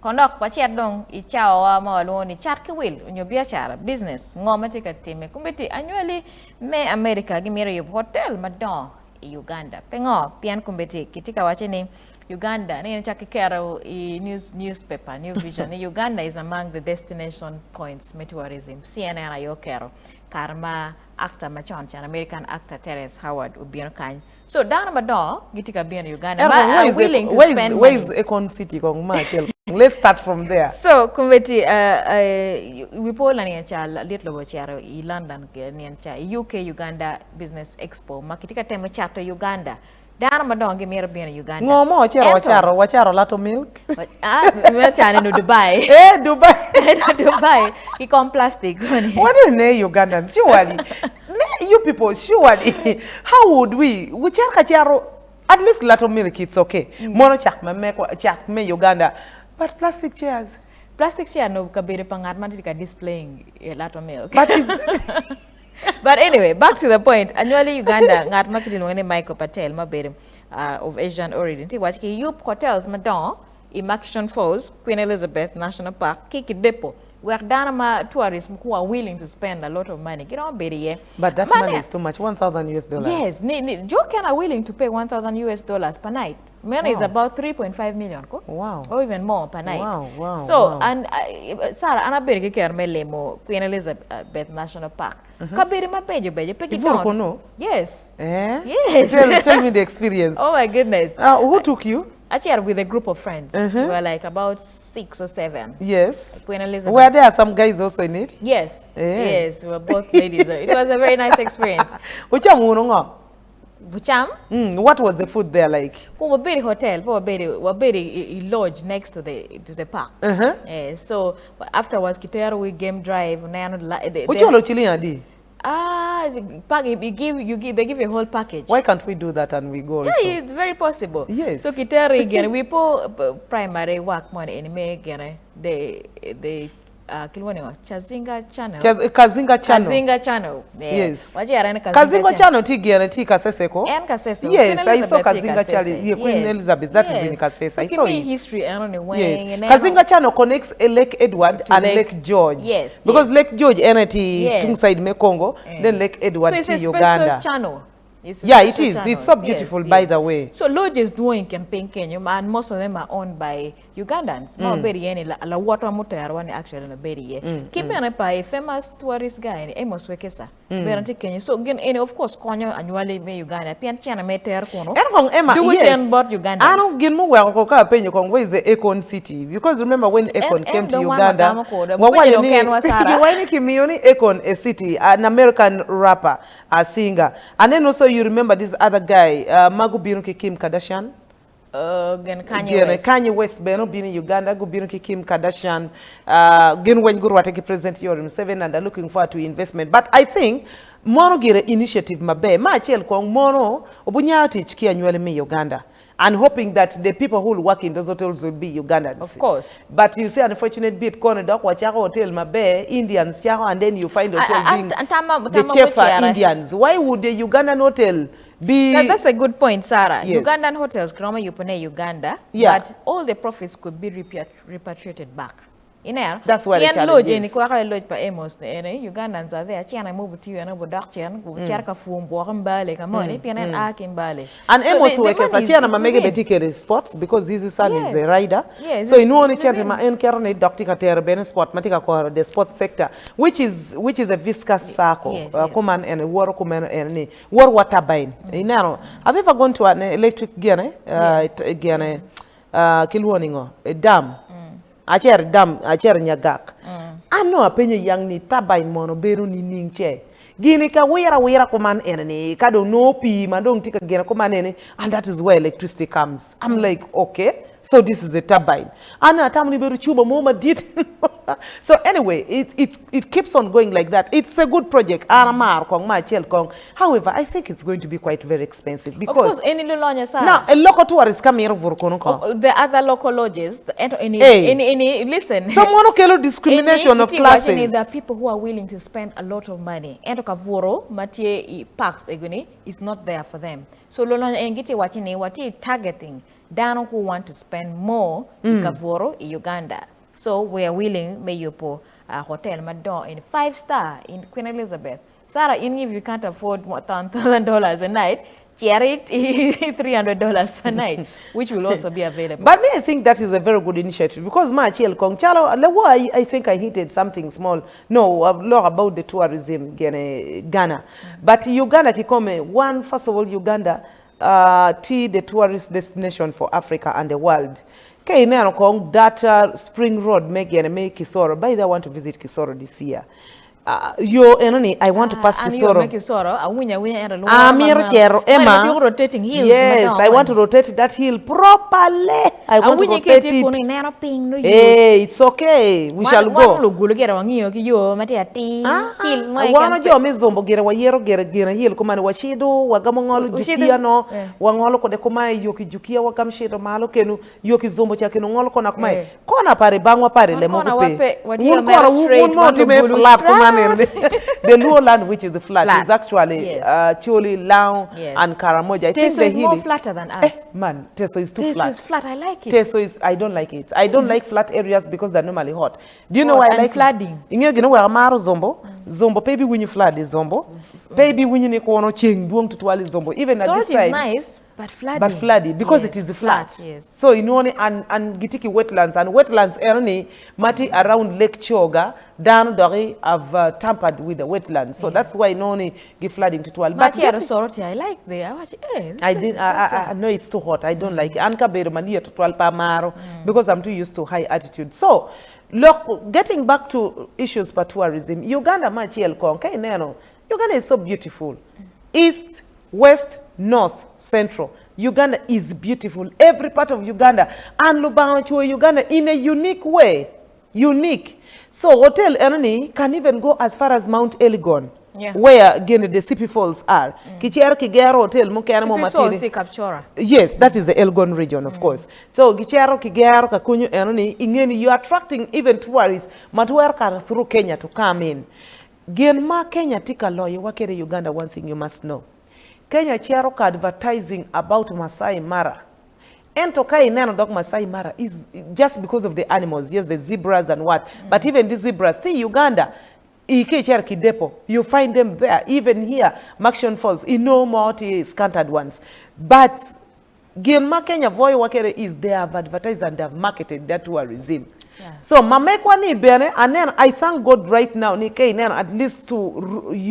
Kon dok wacit dong i cawawa ma walwongo ni cat ki wil onyo biacara, business, ngo ma tye ka timme. Kombeddi anywali me America gimito yubo hotel madongo i Uganda. Pingo? Pien kombeddi kitye ka wacce ni Uganda, ni cak kiketo i news, newspaper, New Vision, ni Uganda is among the destination points me tourism. CNN aye oketo kare ma actor macon can, American actor Terrence Howard obino kany. So dano madongo gitye ka bino i Uganda ma Ergo, where are is willing to where is, spend where money. is Akon City kong ma acel? Let's start from there. So kombeddi uh, uh, wi po la nino ca lit lobo ocito i London nino ca i UK Uganda Business Expo ma kitye ka temo cato Uganda. Dano madongo gimito bino i Uganda. Ngo mo wacito Ento- wacato wacato lato milk? Ah, me cani no Dubai. Eh, Dubai. Dubai. Ki kom plastic. What is ne Ugandans? Surely. Ne, you people, surely. How would we? We cer ka cero, at least lato milk, it's okay. Mono cak ma mekwa, cak me Uganda. But plastic chairs. Plastic chair no kabedo pa ngat ma tye ka displaying eh, lato milk. But is But anyway, back to the point. Anywali Uganda, ngat ma kitye lwongo ni Michael Patel ma obedo uh, of Asian origin. Tye waco ki yub hotels madongo i Murchison Falls, Queen Elizabeth National Park ki Kidepo. Wek dano ma tourists who are willing to spend a lot of money giromo bedo iye. But that Man money is too much, 1,000 US dollars. Yes, ni, ni, jo kene are willing to pay 1,000 US dollars per night. Meno is Wow. about 3.5 million ko? Wow. Or even more per night. Wow, wow, So, wow. and uh, Sarah, an abedo ki kero me limo Queen Elizabeth National Park. Uh-huh. Kabedo mabeco beco, pe Ivur gidongo. kunu? Yes. Eh? Yes. Tell, tell me the experience. Oh my goodness. Uh, who took you? Actually, with a group of friends. Uh-huh. We were like about six or seven. Yes. Queen Elizabeth. Were there some guys also in it? Yes. Eh. Yes, we were both ladies. It was a very nice experience. Wucam wunu ngo? Wucam? Mm, what was the food there like? Ko wabedo i hotel, pe wabedo wabedo i, i lodge next to the to the park. Uh-huh. Eh, so afterwards kitero we game drive neno la, the, the, Wuculo ciling adi? Ah, pack, you give, you give, they give you a whole package. Why can't we do that and we go also? Yeah, it's very possible. Yes. So kitero again, we po primary work money in me again. The the uh, kilwoni ngo Chazinga channel. Chaz, Kazinga channel. Kazinga channel. Yeah. Yes. Wachi arene Kazinga, Kazinga channel ti gene ti Kasese ko? En Kasese. Yes, Queen I saw Elizabeth ti Kazinga Kasese. channel. Yeah, Queen Yes. Elizabeth, that is in Yes. Kasese. So I saw kimi it. history eno ni weng. Yes. neno- Kazinga channel connects a Lake Edward To and Lake- Lake George. Yes, Because yes. Lake George ene ti Yes. tung side me Congo, Eh. then Lake Edward So it's ti a special Uganda. channel. It's a Yeah, it special is. channel. It's so Yes, beautiful, by yes. the way. So lodges doing campaign Kenya, and most of them are owned by Ugandans. Ma Mm. obedi yeni la, la water mutero wani actually no bedi ye. Mm, Kibene pa a famous tourist guy ni Amos Wekesa. Mm. Bera ti Kenya. So gin ene of course konyo anywali me Uganda. Pien chena me ter kuno. En kong Emma, Do yes. yes. bot Ugandans. Ano gin mu weko ko ka penyo kong where is the Akon city? Because remember when Akon En- came en to the one Uganda, watamo koda. wawacho Penyo ni kenwa Sarah. giwacho ni kimiyo ni Akon a city, an American rapper, a singer. And then also you remember this other guy, uh, Magu bino ki Kim Kardashian? Uh, gin Kanye Gin, West. Kanye West bene obino i Uganda, gubino ki Kim Kardashian, uh, gin weny gurwate ki President Yoweri Museveni and are looking forward to investment. But I think mono gire initiative maber. Ma achiel kong mono obunyayo tic ki anywali me Uganda. And hoping that the people who will work in those hotels will be Ugandans. Of course. But you see, unfortunate bit kono dok wachako hotel maber, Indians chako, and then you find hotel I- I- being tama- the tama chef are wechiara. Indians. Why would the Ugandan hotel be... That, that's a good point, Sarah. Yes. Ugandan hotels, Kroma Yupone, Uganda, Yeah. but all the profits could be repatri- repatriated back. Iner, That's where the Yen challenge lodge is. eni kwaka lodge pa Amos ne ene Ugandans are there. Chiana mubu tiyo ene bu dak chen, bu Mm. cher ka fuom buok mbale kamoni, Mm, pien en mm. a ki mbale. And So Amos the- the Wekesa money is- chiana is ma mege within. beti kere sports because his son is a Yes. rider. Yes, so it's- inuo ni it's chente within. ma en kero ni dok tika tere bene sport ma tika koro the sport sector which is which is a viscous circle. Yes, uh, yes. Kuman en wuoro kumen en ni wuoro wa turbine. Ineno have you ever gone to an electric gene uh, it- gene uh, kiluongo ni ngo a dam. Acer dam acer nyagak. An nongo apenyo yang ni turbine mono bedo nining ce? Gini ka wiro awira kuman ene ni ka dong nongo pii ma dong tye ka gine kuman ene and that is where electricity comes. I'm like okay so this is a turbine. An atamo ni bedo cuma mo madit. So anyway it, it, it keeps on going like that. It's a good project. An amaro kong ma acel kong. However, I think it's going to be quite very expensive Of because course, any lulonyo Sarah. now a local tourist ka mito buto kunu ko. Oh, the other local lodges, the, ento any, Hey. any, any, listen. Someone okelo discrimination Any, of iti wacho ni classes. There are people who are willing to spend a lot of money. Ento kavuro matie i parks egoni is not there for them. So lulonyo en giti wacho ni wati targeting dano who want to spend more i Mm. kavuro i Uganda. So we are willing me yupo uh, hotel madon in five star in Queen Elizabeth. Sarah, even if you can't afford $1,000 a night, share it $300 a night, which will also be available. But me, I think that is a very good initiative because ma achiel kong chalo lewo I, I think I hinted something small. No, uh, law about the tourism gene Ghana. But Uganda kikome one first of all Uganda uh, ti the tourist destination for Africa and the world. Ka ineno kong that uh, Spring Road me gene me Kisoro. By the way, I want to visit Kisoro this year. Uh, yo enoni I want to pass Ah, an yo Kisoro. me Kisoro, awinyo awinya ento luworo Amiro ma- cero ma- Emma. ma- rotating hills Yes, madongo I want to ni. rotate that hill properly. I want to Awinyo rotate kiti kunu it. ineno piny no yot. Hey, it's okay. We Wan- shall wan go. lugulu gire wang'iyo ki yo ma tye atir, hills mo keken Wan pe- jo me zombo gire wayero gire gire hill kumane wacido wagamo ngolo Ucido? jukia no Eh. wangolo kode kumae yo ki jukia wagam cido malo kenu yo ki zombo cha kenu ngolo kona kumae Eh. kona pare bangwa pare Wan lemo kona kupe wape- watye un omera kona straight, un mo wan time lugulu flat kumano. Man in the Luo land which is flat, Flat. is actually Yes. Acholi, Lango Yes. and Karamoja. I think Teso the is more hilly flatter than us. Eh, man, Teso is too Teso flat. is flat. I like it. Teso is, I don't like it. I don't like flat areas because they're normally hot. Do you know Hot why I and like flooding. Ing'eyo gino weko amaro Zombo? Zombo pe ibiwinyo flood i Zombo. Pe ibiwinyo ni kono ceng dwong tutwal i Zombo. Even at Soroti this is time. nice, but flooding. But floody because Yes, it is flat. flat, yes. So inwongo ni and, and gitye ki wetlands and wetlands eno ni ma tye around Lake Kyoga dano doki have uh, tampered with the wetlands. So that's why inwongo ni gi flooding tutwal. Ma But acito gitye- Soroti, I like the, awaco, eh, this I place didn't, is so I, I, flat. I, no, it's too hot. I don't like it. An kabedo malyet tutwal pe amaro because I'm too used to high altitude. So, look, getting back to issues pa tourism, Uganda ma acel kong, ka ineno, Uganda is so beautiful. East, west, north, central. Uganda is beautiful. Every part of Uganda. And Lubanga ocweyo Uganda in a unique way. Unique. So hotel enoni can even go as far as Mount Elgon. Yeah. Where gin the Sipi Falls are. Kicero kigero hotel mukene mo Sipi matidi. Falls i Kapchorwa. Yes, that is the Elgon region of course. So gicero kigero ka kunyo enoni ingeni you are attracting even tourists ma twero kato through Kenya to come in. Gin ma Kenya tye ka loyowa kwede i Uganda one thing you must know, Kenya cito ka advertising about Masai Mara ento ka ineno dok Masai Mara is just because of the animals, yes the zebras and what, but even the zebras tye i Uganda i ka icito ki depo you find them there even here Murchison Falls inongo mo tye scattered ones but Gin ma Kenya bwoyowa kwede is they have advertised and they have marketed their tourism. So ma mekwa ni bene aneno I thank God right now ni ka ineno at least to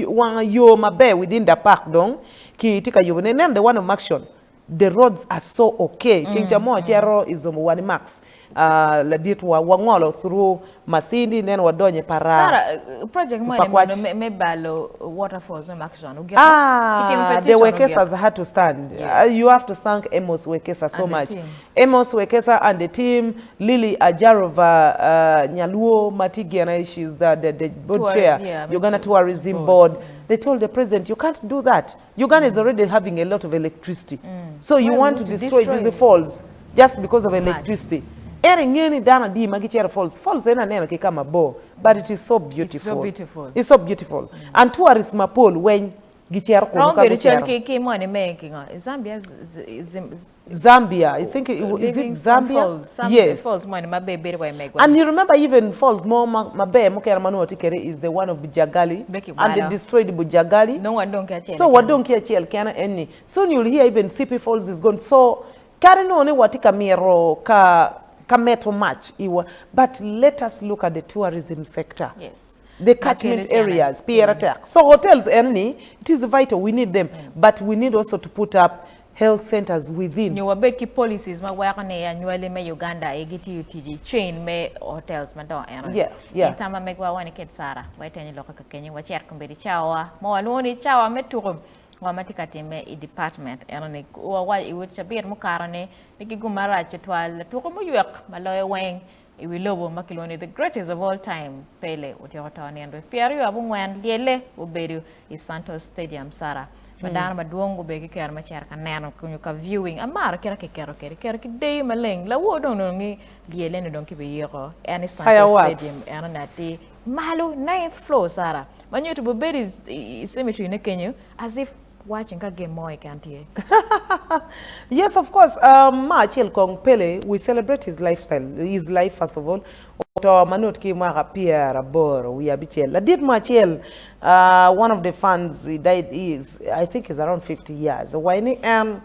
wanga yo maber within the park dong ki tye ka yubo ne ineno the one of Murchison the roads are so okay ceng ca mo acito i Zombo wa ni Max ladit wa wangolo through Masindi nen wadonyo i Paraa. Sarah, project mo Pakwach. eni me balo waterfalls me Murchison ogiko. Ah, Kitimo the petition ogiko. Wekesas had to stand. Yes. Uh, you have to thank Amos Wekesa so And the much. team. Amos Wekesa and the team, Lily Ajarova uh, Nyaluo Matigiana, she's the, the, the board Tour- chair, yeah, me Uganda too. Tourism Board. They told the president, you can't do that. Uganda is already having a lot of electricity. So you Why want to would you destroy destroy these it? falls just because of electricity. Ento inge ni dano adi ma gicito falls? Falls en aneno ki ka mabor but it is so beautiful. beautiful. It's so beautiful. And tourists mapol weng gicito kunu Romo ka bedo cal gucito. ki ki moni me ki ngo? Zambia z- z- Zambia, I think it, is it Livingstone Zambia? Falls, some Yes. falls moni ma be bedo wa i megwa. And you remember even falls mo ma maber mukene ma nongo watye kwede is the one of Bujagali Be ki and they balo. destroyed Bujagali. Nongo wadong ki acel So kene. wadong ki acel kene eni. Soon you'll hear even Sipi Falls is gone. So Kadi nongo ni watye ka mito ka ka meto mac iwa but let us look at the tourism sector. Yes. The catchment areas pire tek. So hotels en ni it is vital we need them but we need also to put up health centers within. Nyo wabed ki policies ma weko ni anywali me Uganda aye gitiyo tic i chain me hotels madongo eno ni. Yeah, yeah. In tam ma megwa wani kit Sarah, waitenyo lokke ka kenyo wacit kombeddi cawa ma walwongo ni cawa me tuko. Ngo ma tye ka timme i department eno ni wawaco i wit cabit mukato ni ni gigum marac tutwal latuko muywek ma loyo weng i wi lobo ma kilwongo ni the greatest of all time Pele otyeko to nino dwe 24 lyelle obedo i Santos Stadium Sara ma dano madwong gubedo ki kero me cito ka neno nyo ka viewing amaro kit ma kiketo kwede kiketo ki deyo maleng lawor dong onongo ni lyelle ni dong kibiyiko en i Santos Fireworks. Stadium eno ni atir malo ninth floor Sara Ma nyuto bu bedo i cemetery ne kenyo as if watching ka gin mo keken tye. Yes of course um, ma acel kong Pele we celebrate his lifestyle his life first of all oto ma nongo tye ki mwaka pyeraboro wiye abicel ladit mo acel uh, one of the fans he died he is I think is around 50 years owaco ni en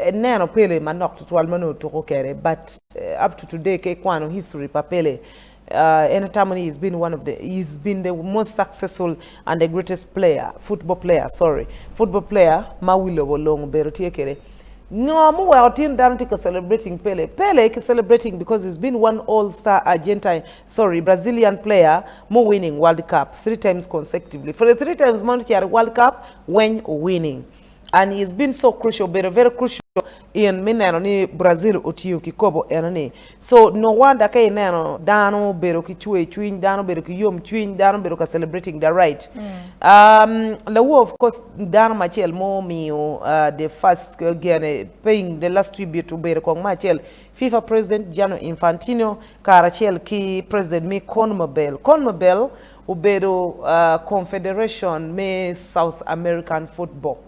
Eneno Pele manok tutwal ma nongo otuko kede but up to today ka ikwano history pa Pele en atamo ni he's been one of the he's been the most successful and the greatest player football player sorry football player ma wi lobo long obedo tye kede. Ngo muweko tin dano tye ka celebrating Pele? Pele ki celebrating because he's been one all star Argentine sorry Brazilian player mu winning world cup 3 times consecutively for the 3 times ma ocito i world cup weny owinning. And he has been so crucial, obedo very crucial in me neno ni Brazil otingo kikopo eno ni. So no wonder ka ineno dano obedo ki cwer cwiny, dano obedo ki yom cwiny, dano obedo ka celebrating the right. Um, lawor of course dano ma acel mo omiyo uh, the first uh, gene paying the last tribute obedo kong ma acel FIFA president Gianni Infantino karacel ki president me CONMEBOL. CONMEBOL obedo uh, confederation me South American football.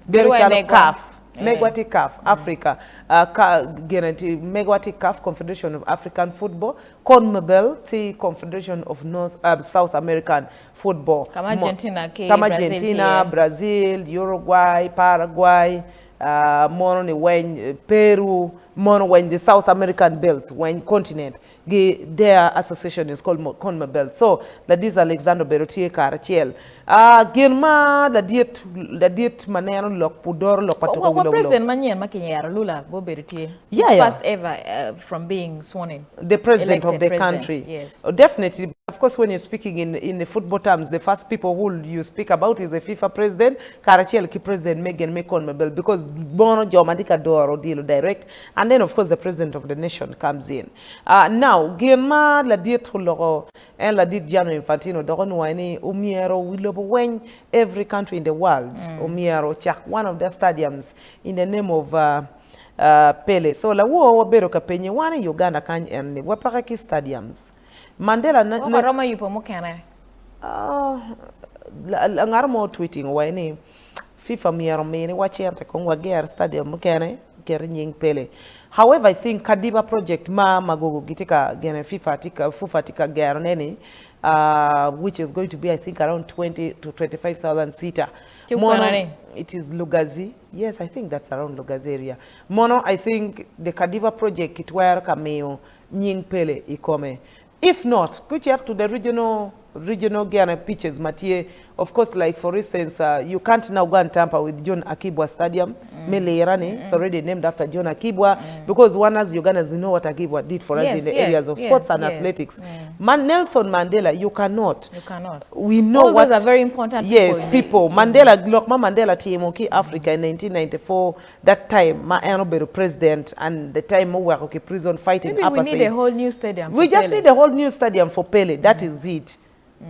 Bedo calo CAF. Megwa tye CAF, Africa, uh, ka, gine tye, megwa tye CAF, Confederation of African Football, CONMEBOL tye Confederation of North, uh, South American Football. Kama Argentina ki Kama Brazil tye Argentina, iye. Brazil, Uruguay, Paraguay, uh, mono ni weny, Peru, mono weny the South American belt, weny continent. Gi their association is called CONMEBOL. So ladit Alexander obedo tye karacel. Ah, gin ma ladit ladit ma neno lok pudoro lok pa tuko Wa wi lobo president manyen ma kinyero Lula bo obedo tye. Yeah, His yeah. first ever uh, from being sworn in. The president of Elected the president, country. Yes. Oh, definitely. Of course, when you're speaking in, in the football terms, the first people who you speak about is the FIFA president, karacel ki president Megan me CONMEBOL, because bono jo ma tye ka doro odilo direct, And then of course the president of the nation comes in. Now gin ma ladit oloko en ladit Gianni Infantino dok onwoyo ni omyero wi lobo weng every country in the world omyero ocak one of their stadiums in the name of Pele. So lawor wabedo ka penye wan i Uganda kany en ni wapeke ki stadiums. Mandela Gwok waromo yubo mukene. Ngat mo tweeting owaco ni FIFA myero ominiwa cente kong wager stadium mukene ket i nying Pele. However, I think Kadiba project ma Magogo gitye ka gene FIFA tye ka FUFA tye ka gero ne ni uh, which is going to be I think around 20 to 25,000 seater. Ci kwena ni? it is Lugazi. Yes, I think that's around Lugazi area. Mono I think the Kadiba project kitwero ka miyo nying Pele i kome. If not, gucito to the regional regional gene pitches ma tye of course like for instance uh, you can't now go and tamper with John Akibwa Stadium mm. me Lira ni mm. it's already named after John Akibwa mm. because one as Ugandans we know what Akibwa did for yes, us in the yes, areas of yes, sports and yes. athletics. Mm. Man, Nelson Mandela you cannot. You cannot. We know All what those are very important yes, people. people. Mandela lok ma Mandela timo ki Africa in 1994 That time ma en obedo president and the time ma oweko ki prison fighting Maybe we need a apartheid. whole new stadium We for just Pele. need a whole new stadium for Pele. That is it.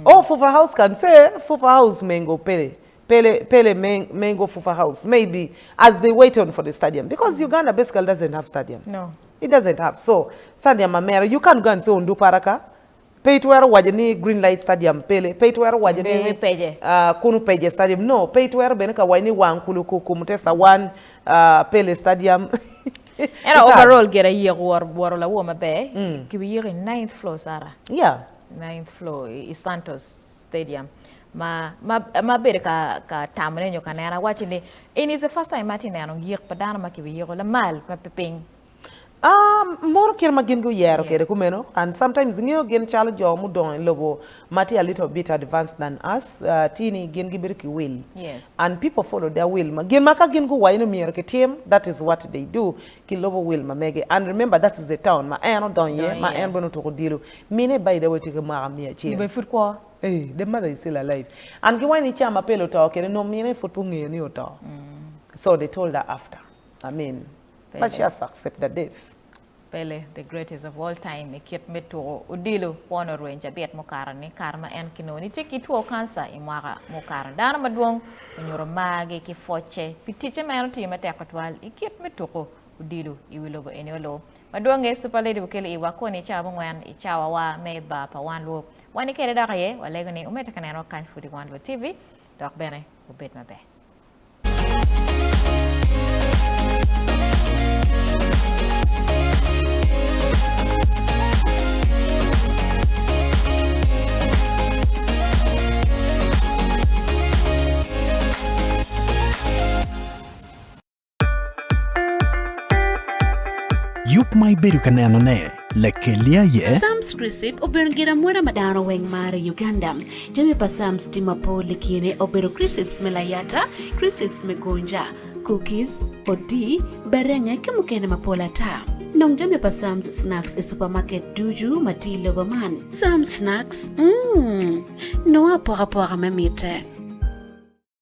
Or Fufa House can say Fufa House Mengo Pele. Pele, Pele Men- Mengo Fufa House. Maybe as they wait on for the stadium. Because Uganda basically doesn't have stadiums. No. It doesn't have. So, stadium Amera, you can't go and say Onduparaka. Pe itwero waco ni Green Light Stadium pele, pe itwero waco ni Kunu Peje Stadium, no, pe itwero bene ka waco ni Wang Kulukuku Mutesa One Pele Stadium. Ento overall gire yeko woro lawor maber, kibiyeko i ninth floor Sarah. Yeah. Ninth floor i Santos Stadium ma ma abedo ka tamone nyo ka neno awaco ni eni is the first time ma atye neno yek pa dano ma kibiyeko lamal ma pe piny. Mono kit ma gin guyero kwede kumeno and sometimes ingeyo gin calo jo mudongo i lobo ma tye a little bit advanced than us tye ni gin gibedo ki will and people follow their will ma gin ma ka gin guwaco ni myero kitim that is what they do ki lubo will ma mege and remember that is the town ma en odonyo iye ma en bene otuko odilo mine by the way tye ki mwaka miya acel Eh, the mother is still alive and giwaco ni ca ma Pele oto kwede nongo mine pud pe ongeyo ni oto so they told her after I mean But she has to accept the death. Pele, the greatest of all time i kit me tuko odilo kwone orweny cabit mukato-ni kare ma en kinongo ni tye ki two kanca i mwaka mukato. Dano madwong onyuto margi ki pwocce pi ticce ma en otiyo matek tutwal i kit me tuko odilo i wi lobo eni olo. Madwonge, Super Lady wukelo iwa koni i cawa mungwen i cawawa me bar pa Wan Luo. Wani kede dok aye walego ni wumedde ka nenowa kany pud i Wan Luo TV dok bene wubed maber. Yub ma ibedo ka nenone lakelli aye. Sam's Crisp obedo gin amwoda ma dano weng maro i Uganda. Jami pa Sam's tye mapol i kine obedo crisps me layata, crisps me gonja, cookies, odii, berenge ki mukene mapol ata. Nong jami pa Sam's Snacks i supermarket ducu ma tye i lobo man. Sam's Snacks, mm, nongo apokapoka me mitte.